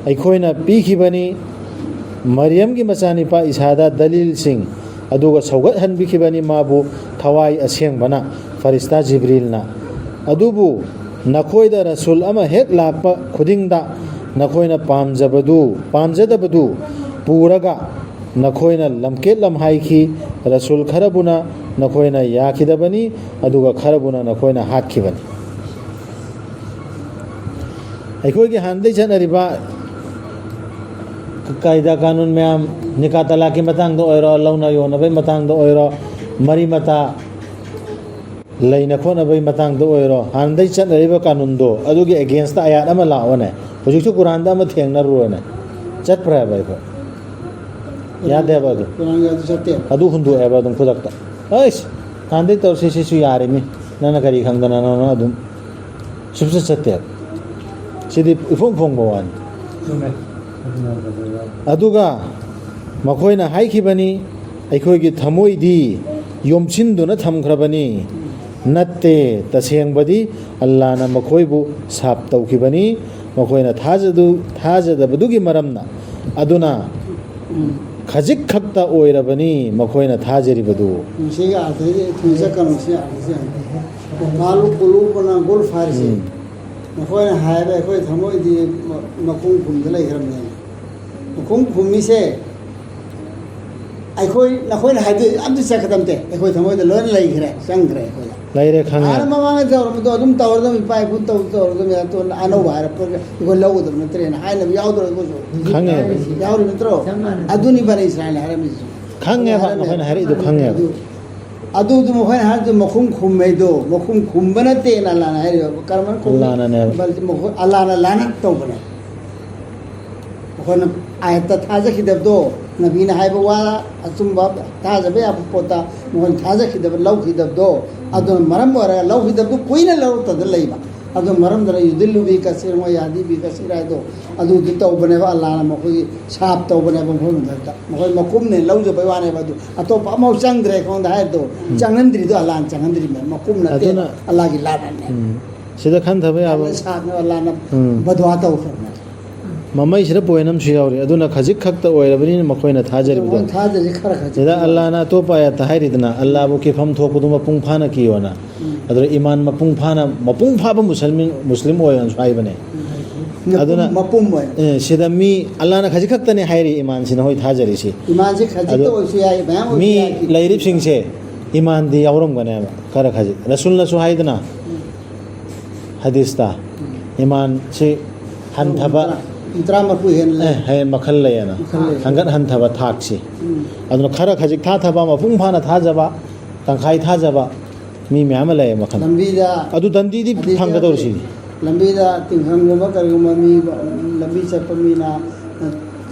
ꯑꯩꯈꯣꯏꯅ ꯄꯤꯈꯤꯕꯅꯤ ꯃꯔꯤꯌꯝꯒꯤ ꯃꯆꯥꯅꯤꯄꯥ ꯏꯁꯥꯗ ꯗꯂꯤꯜꯁꯤꯡ, ꯑꯗꯨꯒ ꯁꯧꯒꯠꯍꯟꯕꯤꯈꯤꯕꯅꯤ ꯃꯥꯕꯨ ꯊꯋꯥꯏ ꯑꯁꯦꯡꯕꯅ, ꯐꯔꯤꯁꯇꯥ ꯖꯤꯕ꯭ꯔꯤꯜꯅ꯫ ꯑꯗꯨꯕꯨ ꯅꯈꯣꯏꯗ ꯔꯁꯨꯜ ꯑꯃ ꯍꯦꯛ ꯂꯥꯛꯄ ꯈꯨꯗꯤꯡꯗ ꯅꯈꯣꯏꯅ ꯄꯥꯝꯖꯕꯗꯨ, ꯄꯥꯝꯖꯗꯕꯗꯨ ꯄꯨꯔꯒ ꯅꯈꯣꯏꯅ ꯂꯝꯀꯦꯠ ꯂꯝꯍꯥꯏꯈꯤ꯫ ꯔꯁꯨꯜ ꯈꯔꯕꯨꯅ ꯅꯈꯣꯏꯅ ꯌꯥꯈꯤꯗꯕꯅꯤ, ꯑꯗꯨꯒ ꯈꯔꯕꯨꯅ ꯅꯈꯣꯏꯅ ꯍꯥꯠꯈꯤꯕꯅꯤ꯫ ꯑꯩꯈꯣꯏꯒꯤ ꯍꯥꯟꯅꯗꯒꯤ ꯆꯠꯅꯔꯤꯕ ꯀꯥꯏꯗꯥ ꯀꯥꯅꯨꯟ ꯃꯌꯥꯝ, ꯅꯤꯀꯥ ꯇꯂꯥꯛꯀꯤ ꯃꯇꯥꯡꯗ ꯑꯣꯏꯔꯣ, ꯂꯧꯅ ꯌꯣꯟꯅꯕꯒꯤ ꯃꯇꯥꯡꯗ ꯑꯣꯏꯔꯣ, ꯃꯔꯤ ꯃꯇꯥ ꯂꯩꯅ ꯈꯣꯠꯅꯕꯒꯤ ꯃꯇꯥꯡꯗ ꯑꯣꯏꯔꯣ, ꯍꯥꯟꯅꯗꯒꯤ ꯆꯠꯅꯔꯤꯕ ꯀꯥꯅꯨꯟꯗꯣ, ꯑꯗꯨꯒꯤ against ꯑꯌꯥꯠ ꯑꯃ ꯂꯥꯛꯑꯣꯅꯦ꯫ ꯍꯧꯖꯤꯛꯁꯨ ꯀꯨꯔꯥꯟꯗ ꯑꯃ ꯊꯦꯡꯅꯔꯨꯔꯅꯦ꯫ ꯆꯠꯄ꯭ꯔꯥ ꯍꯥꯏꯕ ꯑꯩꯈꯣꯏ? ꯌꯥꯗꯦꯕ ꯑꯗꯨ꯫ ꯀꯅꯥꯅ ꯌꯥꯗꯦ? ꯆꯠꯇꯦ꯫ ꯑꯗꯨ ꯍꯨꯟꯗꯣꯛꯑꯦꯕ ꯑꯗꯨꯝ ꯈꯨꯗꯛꯇ꯫ "ꯑꯩꯁ, ꯍꯥꯟꯅꯗꯩ ꯇꯧꯔꯁꯤ, ꯁꯤꯁꯨ ꯌꯥꯔꯤꯃꯤ, ꯅꯪꯅ ꯀꯔꯤ ꯈꯪꯗꯅꯅꯣꯅ?" ꯑꯗꯨꯝ ꯁꯨꯞꯆꯠ ꯆꯠꯇꯦꯕ꯫ ꯁꯤꯗꯤ ꯏꯐꯣꯡ ꯐꯣꯡꯕ ꯋꯥꯅꯤ꯫ ꯆꯨꯝꯃꯦ꯫ ꯑꯗꯨꯒ ꯃꯈꯣꯏꯅ ꯍꯥꯏꯈꯤꯕꯅꯤ, "ꯑꯩꯈꯣꯏꯒꯤ ꯊꯃꯣꯏꯗꯤ ꯌꯣꯝꯁꯤꯟꯗꯨꯅ ꯊꯝꯈ꯭ꯔꯕꯅꯤ"꯫ ꯅꯠꯇꯦ, ꯇꯁꯦꯡꯕꯗꯤ ꯑꯜꯂꯥꯅ ꯃꯈꯣꯏꯕꯨ ꯁꯥꯞ ꯇꯧꯈꯤꯕꯅꯤ꯫ ꯃꯈꯣꯏꯅ ꯊꯥꯖꯗꯨ-, ꯊꯥꯖꯗꯕꯗꯨꯒꯤ ꯃꯔꯝꯅ꯫ ꯑꯗꯨꯅ ꯎꯝ꯫ ꯈꯖꯤꯛ ꯈꯛꯇ ꯑꯣꯏꯔꯕꯅꯤ ꯃꯈꯣꯏꯅ ꯊꯥꯖꯔꯤꯕꯗꯨ꯫ ꯎꯝ, ꯁꯤꯒꯤ ꯑꯥꯔꯊꯁꯦ ꯊꯨꯅ ꯆꯠꯀꯅꯨ, ꯁꯤ ꯑꯥꯔꯊꯁꯦ ꯌꯥꯝ ꯐꯩ꯫ "ꯀꯥꯂꯨ ꯀꯨꯂꯨꯕꯨꯅ ꯒꯨꯜꯐ" ꯍꯥꯏꯔꯤꯁꯦ꯫ ꯎꯝ꯫ ꯃꯈꯣꯏꯅ ꯍꯥꯏꯕ, "ꯑꯩꯈꯣꯏ ꯊꯃꯣꯏꯗꯤ ꯃ-, ꯃꯈꯨꯝ ꯈꯨꯝꯗ ꯂꯩꯈ꯭ꯔꯕꯅꯦ"꯫ ꯃꯈꯨꯝ ꯈꯨꯝꯃꯤꯁꯦ ꯑꯩꯈꯣꯏ, ꯅꯈꯣꯏꯅ ꯍꯥꯏꯗꯣꯏ ꯑꯝꯇ ꯆꯠꯀꯗꯕ ꯅꯠꯇꯦ꯫ ꯑꯩꯈꯣꯏ ꯊꯃꯣꯏꯗ ꯂꯣꯏꯅ ꯂꯩꯈ꯭ꯔꯦ, ꯆꯪꯈ꯭ꯔꯦ ꯑꯩꯈꯣꯏꯗ꯫ ꯂꯩꯔꯦ, ꯈꯪꯉꯦ꯫ ꯍꯥꯟꯅ ꯃꯃꯥꯡꯗ ꯇꯧꯔꯝꯕꯗꯣ ꯑꯗꯨꯝ ꯇꯧꯔꯗꯕꯅꯤ, ꯏꯄꯥ ꯏꯄꯨ ꯇꯧ-, ꯇꯧꯔꯗꯕꯅꯤ, ꯑꯗꯣ ꯑꯅꯧꯕ ꯍꯥꯏꯔꯛꯄꯒ ꯑꯩꯈꯣꯏ ꯂꯧꯒꯗꯕ ꯅꯠꯇ꯭ꯔꯦꯅ ꯍꯥꯏꯅꯕ ꯌꯥꯎꯗ꯭ꯔꯒꯁꯨ꯫ ꯈꯪꯉꯦ꯫ ꯌꯥꯎꯔꯤ ꯅꯠꯇ꯭ꯔꯣ? ꯆꯞ ꯃꯥꯟꯅꯩ꯫ ꯑꯗꯨꯅꯤ ꯕꯅꯤ ꯏꯁꯔꯥꯏꯜꯅ ꯍꯥꯏꯔꯝꯃꯤꯁꯨ꯫ ꯈꯪꯉꯦꯕ, ꯍꯥꯏꯔꯝꯃꯦ꯫ ꯅꯈꯣꯏꯅ ꯍꯥꯏꯔꯛꯏꯗꯣ ꯈꯪꯉꯦꯕ꯫ ꯑꯗꯨ, ꯑꯗꯨꯗꯨ ꯃꯈꯣꯏꯅ ꯍꯥꯏꯔꯤꯗꯣ ꯃꯈꯨꯝ ꯈꯨꯝꯃꯦꯗꯣ, ꯃꯈꯨꯝ ꯈꯨꯝꯕ ꯅꯠꯇꯦꯅ ꯑꯜꯂꯥꯅ ꯍꯥꯏꯔꯤꯕ꯫ ꯀꯔꯝꯕꯅ ꯈꯨꯝꯃꯤ? ꯑꯜꯂꯥꯅꯅꯦꯕ꯫ ꯕꯜ-, ꯃꯈꯣꯏ-, ꯑꯜꯂꯥꯅ ꯂꯥꯅꯠ ꯇꯧꯕꯅꯦ꯫ ꯃꯈꯣꯏꯅ ꯑꯥꯌꯠꯇ ꯊꯥꯖꯈꯤꯗꯕꯗꯣ, ꯅꯕꯤꯅ ꯍꯥꯏꯕ ꯋꯥ, ꯑꯆꯨꯝꯕ ꯊꯥꯖꯕ ꯌꯥꯕ ꯄꯣꯠꯇ ꯃꯈꯣꯏꯅ ꯊꯥꯖꯈꯤꯗꯕ, ꯂꯧꯈꯤꯗꯕꯗꯣ, ꯑꯗꯨꯅ ꯃꯔꯝ ꯑꯣꯏꯔꯒ ꯂꯧꯈꯤꯗꯕꯗꯨ ꯀꯨꯏꯅ ꯂꯧꯔꯛꯇꯗ ꯂꯩꯕ꯫ ꯑꯗꯨꯅ ꯃꯔꯝꯗꯨꯅ "ꯌꯨꯗꯤꯜꯂꯨ ꯕꯤ ꯀꯁꯤꯔ ꯋꯥ ꯌꯥꯗꯤ ꯕꯤ ꯀꯁꯤꯔ" ꯍꯥꯏꯗꯣ ꯑꯗꯨꯗꯤ ꯇꯧꯕꯅꯦꯕ꯫ ꯑꯜꯂꯥꯅ ꯃꯈꯣꯏꯒꯤ ꯁꯥꯞ ꯇꯧꯕꯅꯦꯕ ꯃꯈꯣꯏ ꯃꯊꯛꯇ꯫ ꯃꯈꯣꯏ ꯃꯀꯨꯝꯅꯦ ꯂꯧꯖꯕꯩ ꯋꯥꯅꯦꯕ, ꯑꯗꯨ ꯑꯇꯣꯞꯄ ꯑꯃꯐꯥꯎ ꯆꯪꯗ꯭ꯔꯦ ꯑꯩꯉꯣꯟꯗ ꯍꯥꯏꯕꯗꯣ꯫ ꯎꯝ꯫ ꯆꯪꯍꯟꯗ꯭ꯔꯤꯗꯣ ꯑꯜꯂꯥꯅ ꯆꯪꯍꯟꯗ꯭ꯔꯤꯕꯅꯦ, ꯃꯀꯨꯝ ꯅꯠꯇꯦ꯫ ꯑꯗꯨꯅ ꯑꯜꯂꯥꯒꯤ ꯂꯥꯟꯅꯅꯦ꯫ ꯎꯝ꯫ ꯁꯤꯗ ꯈꯟꯊꯕ ꯌꯥꯕ꯫ ꯑꯜꯂꯥꯅ ꯁꯥꯞꯅꯦ, ꯑꯜꯂꯥꯅ ꯎꯝ꯫ ꯕꯗꯋꯥ ꯇꯧꯈ꯭ꯔꯕꯅꯦ꯫ ꯃꯃꯩꯁꯤꯗ ꯄꯣꯏꯟ ꯑꯃꯁꯨ ꯌꯥꯎꯔꯤ꯫ ꯑꯗꯨꯅ ꯈꯖꯤꯛ ꯈꯛꯇ ꯑꯣꯏꯔꯕꯅꯤꯅ ꯃꯈꯣꯏꯅ ꯊꯥꯖꯔꯤꯕꯗꯣ꯫ ꯃꯣꯏꯅ ꯊꯥꯖꯔꯤ ꯈꯔ ꯈꯖꯤꯛ꯫ ꯁꯤꯗ ꯑꯜꯂꯥꯅ ꯑꯇꯣꯞꯄ ꯑꯥꯌꯠꯇ ꯍꯥꯏꯔꯤꯗꯅ, "ꯑꯜꯂꯥꯕꯨ ꯀꯤꯐꯝ ꯊꯣꯛꯄꯗꯨ ꯃꯄꯨꯡ ꯐꯥꯅ ꯀꯤꯌꯣꯅ"꯫ ꯎꯝ꯫ ꯑꯗꯨꯗ ꯏꯃꯥꯟ ꯃꯄꯨꯡ ꯐꯥꯅ, ꯃꯄꯨꯡ ꯐꯥꯕ ꯃꯨꯁꯜꯃꯤꯟ, ꯃꯨꯁꯂꯤꯝ ꯑꯣꯏꯌꯣꯅꯁꯨ ꯍꯥꯏꯕꯅꯦ꯫ ꯎꯝ꯫ ꯑꯗꯨꯅ, ꯃꯄꯨꯝ ꯑꯣꯏꯅ꯫ ꯑꯦ, ꯁꯤꯗ ꯃꯤ ꯑꯜꯂꯥꯅ ꯈꯖꯤꯛ ꯈꯛꯇꯅꯦ ꯍꯥꯏꯔꯤ ꯏꯃꯥꯟꯁꯤ ꯅꯈꯣꯏ ꯊꯥꯖꯔꯤꯁꯤ꯫ ꯏꯃꯥꯟꯁꯤ ꯈꯖꯤꯛꯇ ꯑꯗꯣ ꯑꯣꯏꯔꯁꯨ ꯌꯥꯏ, ꯃꯌꯥꯝ ꯑꯣꯏꯔꯁꯨ ꯃꯤ ꯌꯥꯏ꯫ ꯂꯩꯔꯤꯕꯁꯤꯡꯁꯦ ꯏꯃꯥꯟꯗꯤ ꯌꯥꯎꯔꯝꯒꯅꯦꯕ ꯈꯔ ꯈꯖꯤꯛ꯫ ꯔꯁꯨꯜꯅꯁꯨ ꯍꯥꯏꯗꯅ, ꯎꯝ꯫ ꯍꯗꯤꯁꯇ, ꯎꯝ꯫ ꯏꯃꯥꯟꯁꯤ ꯍꯟꯊꯕ, ꯃꯤꯅꯤꯠ ꯇꯔꯥ, ꯃꯤꯅꯤꯠ ꯇꯔꯥꯃꯔꯐꯨ ꯍꯦꯟꯅ ꯂꯩ꯫ ꯑꯦ, ꯍꯦ, ꯃꯈꯜ ꯂꯩꯌꯦꯅ꯫ ꯃꯈꯜ ꯂꯩ꯫ ꯍꯟꯒꯠ ꯍꯟꯊꯕ ꯊꯥꯛꯁꯤ꯫ ꯎꯝ꯫ ꯑꯗꯨꯅ ꯈꯔ ꯈꯖꯤꯛ ꯊꯥꯊꯕ, ꯃꯄꯨꯡ ꯐꯥꯅ ꯊꯥꯖꯕ, ꯇꯪꯈꯥꯏ ꯊꯥꯖꯕ ꯃꯤ ꯃꯌꯥꯝ ꯑꯃ ꯂꯩꯌꯦ ꯃꯈꯜ꯫ ꯂꯝꯕꯤꯗ ꯑꯗꯨ ꯗꯟꯗꯤꯗꯤ ꯍꯗꯤꯁ ꯐꯪꯒꯗꯧꯔꯤ ꯁꯤꯅꯤ꯫ ꯂꯝꯕꯤꯗ ꯇꯤꯡꯈꯪꯒꯨꯝꯕ ꯀꯔꯤꯒꯨꯝꯕ ꯃꯤ ꯂꯝꯕꯤ ꯆꯠꯄ ꯃꯤꯅ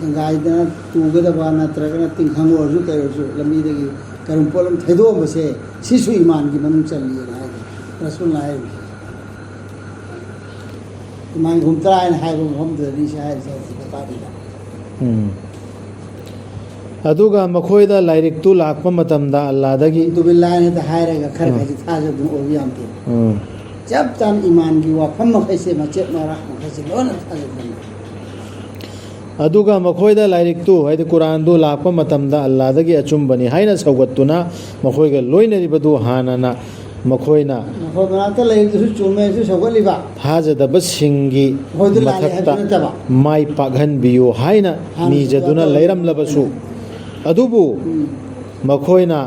ꯁꯦꯡꯒꯥꯏꯗꯅ ꯇꯨꯒꯗꯕ ꯅꯠꯇ꯭ꯔꯒꯅ ꯇꯤꯡꯈꯪ ꯑꯣꯏꯔꯁꯨ ꯀꯩ ꯑꯣꯏꯔꯁꯨ ꯂꯝꯕꯤꯗꯒꯤ ꯀꯔꯨꯝ ꯄꯣꯠꯂꯝ ꯊꯩꯗꯣꯛꯑꯝꯕꯁꯦ ꯁꯤꯁꯨ ꯏꯃꯥꯟꯒꯤ ꯃꯅꯨꯡ ꯆꯜꯂꯤꯅ ꯍꯥꯏꯗꯣ ꯔꯁꯨꯜꯅ ꯍꯥꯏꯔꯤꯁꯦ꯫ ꯏꯃꯥꯟ ꯀꯨꯟꯊ꯭ꯔꯥ ꯍꯥꯏꯅ ꯍꯥꯏꯕ ꯃꯐꯝꯗꯨꯗꯅꯤ ꯁꯤ ꯍꯥꯏꯔꯤꯁꯦ ꯍꯧꯖꯤꯛ ꯃꯄꯥꯗꯨꯗ꯫ ꯎꯝ꯫ ꯑꯗꯨꯒ ꯃꯈꯣꯏꯗ ꯂꯥꯏꯔꯤꯛꯇꯨ ꯂꯥꯛꯄ ꯃꯇꯝꯗ ꯑꯜꯂꯥꯗꯒꯤ ꯇꯨꯕꯤꯜꯂꯥꯏꯅ ꯍꯦꯛꯇ ꯍꯥꯏꯔꯒ ꯈꯔ ꯈꯔꯗꯤ ꯊꯥꯖꯗꯨꯅ ꯑꯣꯏꯕ ꯌꯥꯝꯗꯦ꯫ ꯎꯝ꯫ ꯆꯞ ꯆꯥꯅ ꯏꯃꯥꯟꯒꯤ ꯋꯥꯐꯝ ꯃꯈꯩꯁꯦ ꯃꯆꯦꯠ ꯃꯔꯥꯛ ꯃꯈꯩꯁꯦ ꯂꯣꯏꯅ ꯊꯥꯖꯗꯨꯅ꯫ ꯑꯗꯨꯒ ꯃꯈꯣꯏꯗ ꯂꯥꯏꯔꯤꯛꯇꯨ ꯍꯥꯏꯗꯤ ꯀꯨꯔꯥꯟꯗꯨ ꯂꯥꯛꯄ ꯃꯇꯝꯗ ꯑꯜꯂꯥꯗꯒꯤ ꯑꯆꯨꯝꯕꯅꯤ ꯍꯥꯏꯅ ꯁꯧꯒꯠꯇꯨꯅ ꯃꯈꯣꯏꯒ ꯂꯣꯏꯅꯔꯤꯕꯗꯨ ꯍꯥꯟꯅꯅ ꯃꯈꯣꯏꯅ ꯃꯈꯣꯏ ꯃꯅꯥꯛꯇ ꯂꯩꯔꯤꯕꯗꯨꯁꯨ ꯆꯨꯝꯃꯦꯁꯨ ꯁꯧꯒꯠꯂꯤꯕ꯫ ꯊꯥꯖꯗꯕꯁꯤꯡꯒꯤ ꯃꯈꯣꯏꯗꯨ ꯂꯥꯜꯂꯦ ꯍꯥꯏꯕꯗꯨ ꯃꯊꯛꯇ ꯅꯠꯇꯕ꯫ ꯃꯥꯏ ꯄꯥꯛꯍꯟꯕꯤꯌꯨ ꯍꯥꯏꯅ ꯍꯥꯟꯅ ꯅꯤꯖꯗꯨꯅ ꯁꯧꯒꯠꯇꯕ꯫ ꯂꯩꯔꯝꯂꯕꯁꯨ ꯑꯗꯨꯕꯨ ꯎꯝ꯫ ꯃꯈꯣꯏꯅ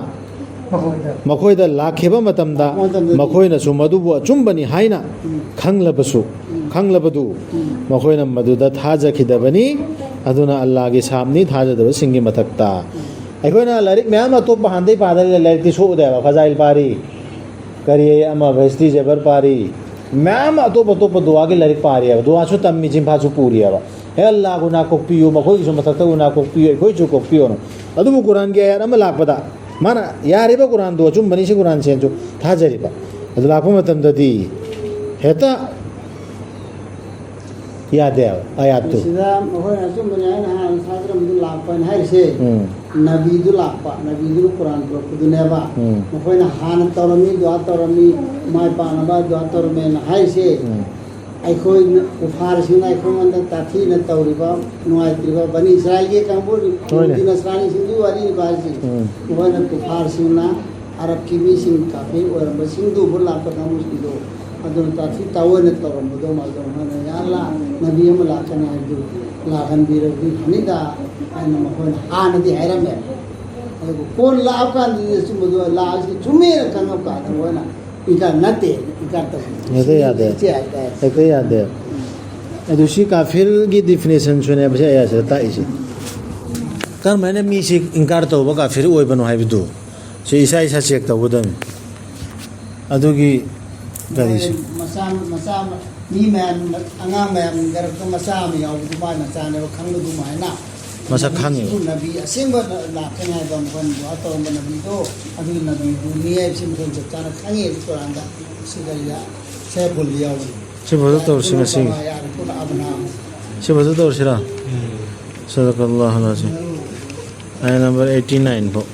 ꯃꯈꯣꯏꯗ ꯃꯈꯣꯏꯗ ꯂꯥꯛꯈꯤꯕ ꯃꯇꯝꯗ ꯃꯇꯝꯗꯗꯤ ꯃꯈꯣꯏꯅꯁꯨ ꯃꯗꯨꯕꯨ ꯑꯆꯨꯝꯕꯅꯤ ꯍꯥꯏꯅ ꯈꯪꯂꯕꯁꯨ ꯈꯪꯂꯕꯗꯨ ꯃꯈꯣꯏꯅ ꯃꯗꯨꯗ ꯊꯥꯖꯈꯤꯗꯕꯅꯤ꯫ ꯑꯗꯨꯅ ꯑꯜꯂꯥꯒꯤ ꯁꯥꯞꯅꯤ ꯊꯥꯖꯗꯕꯁꯤꯡꯒꯤ ꯃꯊꯛꯇ꯫ ꯑꯩꯈꯣꯏꯅ ꯂꯥꯏꯔꯤꯛ ꯃꯌꯥꯝ ꯑꯇꯣꯞꯄ ꯍꯥꯟꯗꯩ ꯄꯥꯗ ꯂꯥꯏꯔꯤꯛꯇꯤ ꯁꯣꯛꯎꯗꯦꯕ꯫ ꯐꯖꯥꯏꯜ ꯄꯥꯔꯤ, ꯀꯔꯤ ꯑꯃ ꯚꯦꯁꯇꯤ ꯖꯦꯕꯔ ꯄꯥꯔꯤ, ꯃꯌꯥꯝ ꯑꯇꯣꯞ ꯑꯇꯣꯞꯄ ꯗꯨꯋꯥꯒꯤ ꯂꯥꯏꯔꯤꯛ ꯄꯥꯔꯤꯑꯕ꯫ ꯗꯨꯋꯥꯁꯨ ꯇꯝꯃꯤ, ꯆꯤꯟꯐꯥꯁꯨ ꯄꯨꯔꯤꯑꯕ꯫ ꯍꯦ ꯑꯜꯂꯥ, ꯒꯨꯅꯥ ꯀꯣꯛꯄꯤꯌꯨ, ꯃꯈꯣꯏꯒꯤꯁꯨ ꯃꯊꯛꯇ ꯒꯨꯅꯥ ꯀꯣꯛꯄꯤꯌꯨ, ꯑꯩꯈꯣꯏꯁꯨ ꯀꯣꯛꯄꯤꯌꯣꯅ꯫ ꯑꯗꯨꯕꯨ ꯀꯨꯔꯥꯟꯒꯤ ꯑꯥꯌꯥꯠ ꯑꯃ ꯂꯥꯛꯄꯗ ꯃꯥꯅ ꯌꯥꯔꯤꯕ ꯀꯨꯔꯥꯟꯗꯣ ꯑꯆꯨꯝꯕꯅꯤ, ꯁꯤ ꯀꯨꯔꯥꯟ ꯁꯦꯟꯁꯨ ꯊꯥꯖꯔꯤꯕ꯫ ꯑꯗꯨ ꯂꯥꯛꯄ ꯃꯇꯝꯗꯗꯤ ꯍꯦꯛꯇ ꯌꯥꯗꯦꯕ ꯑꯥꯌꯥꯠꯇꯨ꯫ ꯁꯤꯗ ꯃꯈꯣꯏꯅ ꯑꯆꯨꯝꯕꯅꯤ ꯍꯥꯏꯅ ꯍꯥꯟꯅ ꯊꯥꯖꯔꯝꯕꯗꯨ ꯂꯥꯛꯄ ꯍꯥꯏꯅ ꯍꯥꯏꯔꯤꯁꯦ꯫ ꯎꯝ꯫ ꯅꯕꯤꯗꯨ ꯂꯥꯛꯄ, ꯅꯕꯤꯗꯨꯅ ꯀꯨꯔꯥꯟ ꯄꯨꯔꯛꯄꯗꯨꯅꯦꯕ꯫ ꯎꯝ꯫ ꯃꯈꯣꯏꯅ ꯍꯥꯟꯅ ꯇꯧꯔꯝꯃꯤ, ꯗꯨꯋꯥ ꯇꯧꯔꯝꯃꯤ, ꯃꯥꯏ ꯄꯥꯛꯅꯕ ꯗꯨꯋꯥ ꯇꯧꯔꯝꯃꯦꯅ ꯍꯥꯏꯔꯤꯁꯦ꯫ ꯎꯝ꯫ ꯑꯩꯈꯣꯏꯅ ꯀꯨꯐꯥꯔꯁꯤꯡꯅ ꯑꯩꯈꯣꯏꯉꯣꯟꯗ ꯇꯥꯊꯤꯅ ꯇꯧꯔꯤꯕ, ꯅꯨꯡꯉꯥꯏꯇ꯭ꯔꯤꯕ ꯕꯅꯤ ꯏꯁꯔꯥꯏꯜꯒꯤ ꯀꯥꯡꯕꯨ, ꯍꯣꯏꯅꯦ꯫ ꯅꯁꯔꯥꯅꯤꯁꯤꯡꯗꯨꯒꯤ ꯋꯥꯔꯤꯅꯤꯀꯣ ꯍꯥꯏꯔꯤꯁꯦ꯫ ꯎꯝ꯫ ꯃꯈꯣꯏꯅ ꯀꯨꯐꯥꯔꯁꯤꯡꯅ ꯑꯔꯕꯀꯤ ꯃꯤꯁꯤꯡ ꯀꯥꯐꯤꯔ ꯑꯣꯏꯔꯝꯕꯁꯤꯡꯗꯨꯕꯨ ꯂꯥꯛꯄ ꯀꯥꯡꯕꯨꯁꯤꯡꯗꯣ ꯑꯗꯨꯅ ꯇꯥꯊꯤ ꯇꯥꯑꯣꯏꯅ ꯇꯧꯔꯝꯕꯗꯣ ꯃꯥꯗꯣ ꯃꯥꯅ ꯌꯥ ꯑꯜꯂꯥ, ꯅꯕꯤ ꯑꯃ ꯂꯥꯛꯀꯅꯤ ꯍꯥꯏꯕꯗꯨ ꯂꯥꯛꯍꯟꯕꯤꯔꯕꯗꯤ ꯐꯅꯤꯗ ꯍꯥꯏꯅ ꯃꯈꯣꯏꯅ ꯍꯥꯟꯅꯗꯤ ꯍꯥꯏꯔꯝꯃꯦ꯫ ꯑꯗꯨꯕꯨ ꯀꯣꯟꯅ ꯂꯥꯛꯑꯀꯥꯟꯗꯗꯤ ꯑꯆꯨꯝꯕꯗꯣ ꯂꯥꯛꯑꯁꯤ ꯆꯨꯝꯃꯦꯅ ꯈꯪꯉꯛ ꯀꯥꯟꯗ ꯃꯣꯏꯅ ꯏꯟꯀꯥꯔ ꯅꯠꯇꯦ, ꯏꯟꯀꯥꯔ ꯇꯧꯁꯤ꯫ ꯌꯥꯗꯦ, ꯌꯥꯗꯦ꯫ ꯏꯆꯦ ꯍꯥꯏꯇꯥꯔꯦ꯫ ꯍꯦꯛꯇ ꯌꯥꯗꯦ꯫ ꯑꯗꯨ ꯁꯤ ꯀꯥꯐꯤꯔꯒꯤ ꯗꯤꯐꯤꯅꯦꯁꯟꯁꯨꯅꯦꯕ ꯁꯤ ꯑꯌꯥꯁꯤꯗ ꯇꯥꯛꯏꯁꯦ꯫ ꯀꯔꯝꯍꯥꯏꯅ ꯃꯤꯁꯤ ꯏꯟꯀꯥꯔ ꯇꯧꯕ ꯀꯥꯐꯤꯔ ꯑꯣꯏꯕꯅꯣ ꯍꯥꯏꯕꯗꯨ ꯁꯤ ꯏꯁꯥ ꯏꯁꯥ ꯆꯦꯛ ꯇꯧꯒꯗꯕꯅꯤ꯫ ꯑꯗꯨꯒꯤ ꯀꯔꯤꯁꯦ? ꯃꯆꯥ ꯃꯆꯥ ꯑꯃ, ꯃꯤ ꯃꯌꯥꯝ, ꯑꯉꯥꯡ ꯃꯌꯥꯝ ꯒꯔꯛꯇ ꯃꯆꯥ ꯑꯃ ꯌꯥꯎꯕꯗꯨ ꯃꯥꯏ ꯃꯆꯥꯅꯦꯕ, ꯈꯪꯕꯗꯨꯃꯥꯏꯅ꯫ ꯃꯁꯛ ꯈꯪꯉꯤꯕ꯫ ꯅꯕꯤ ꯑꯁꯦꯡꯕ ꯂꯥꯛꯀꯅꯤ ꯍꯥꯏꯕ ꯃꯐꯝꯗꯣ, ꯑꯥ ꯇꯧꯔꯝꯕ ꯅꯕꯤꯗꯣ, ꯑꯗꯨꯒꯤ ꯅꯕꯤꯗꯨꯅꯤ ꯍꯥꯏꯕꯁꯤ ꯃꯈꯣꯏ ꯆꯞ ꯆꯥꯅ ꯈꯪꯉꯤ꯫ ꯑꯗꯨ ꯀꯨꯔꯥꯟꯗ ꯁꯤ ꯀꯔꯤꯗ ꯁꯦꯐꯨꯜꯗ ꯌꯥꯎꯔꯤ꯫ ꯁꯤ ꯐꯖ ꯇꯧꯔꯁꯤ ꯉꯁꯤ꯫ ꯁꯤ ꯐꯖ ꯇꯧꯔꯁꯤꯔꯥ? ꯁꯗꯀꯜꯂꯥꯍꯨꯜ ꯑꯖꯤꯝ꯫ ꯑꯥꯌꯠ ꯅꯝꯕꯔ eighty nine ꯐꯥꯎ꯫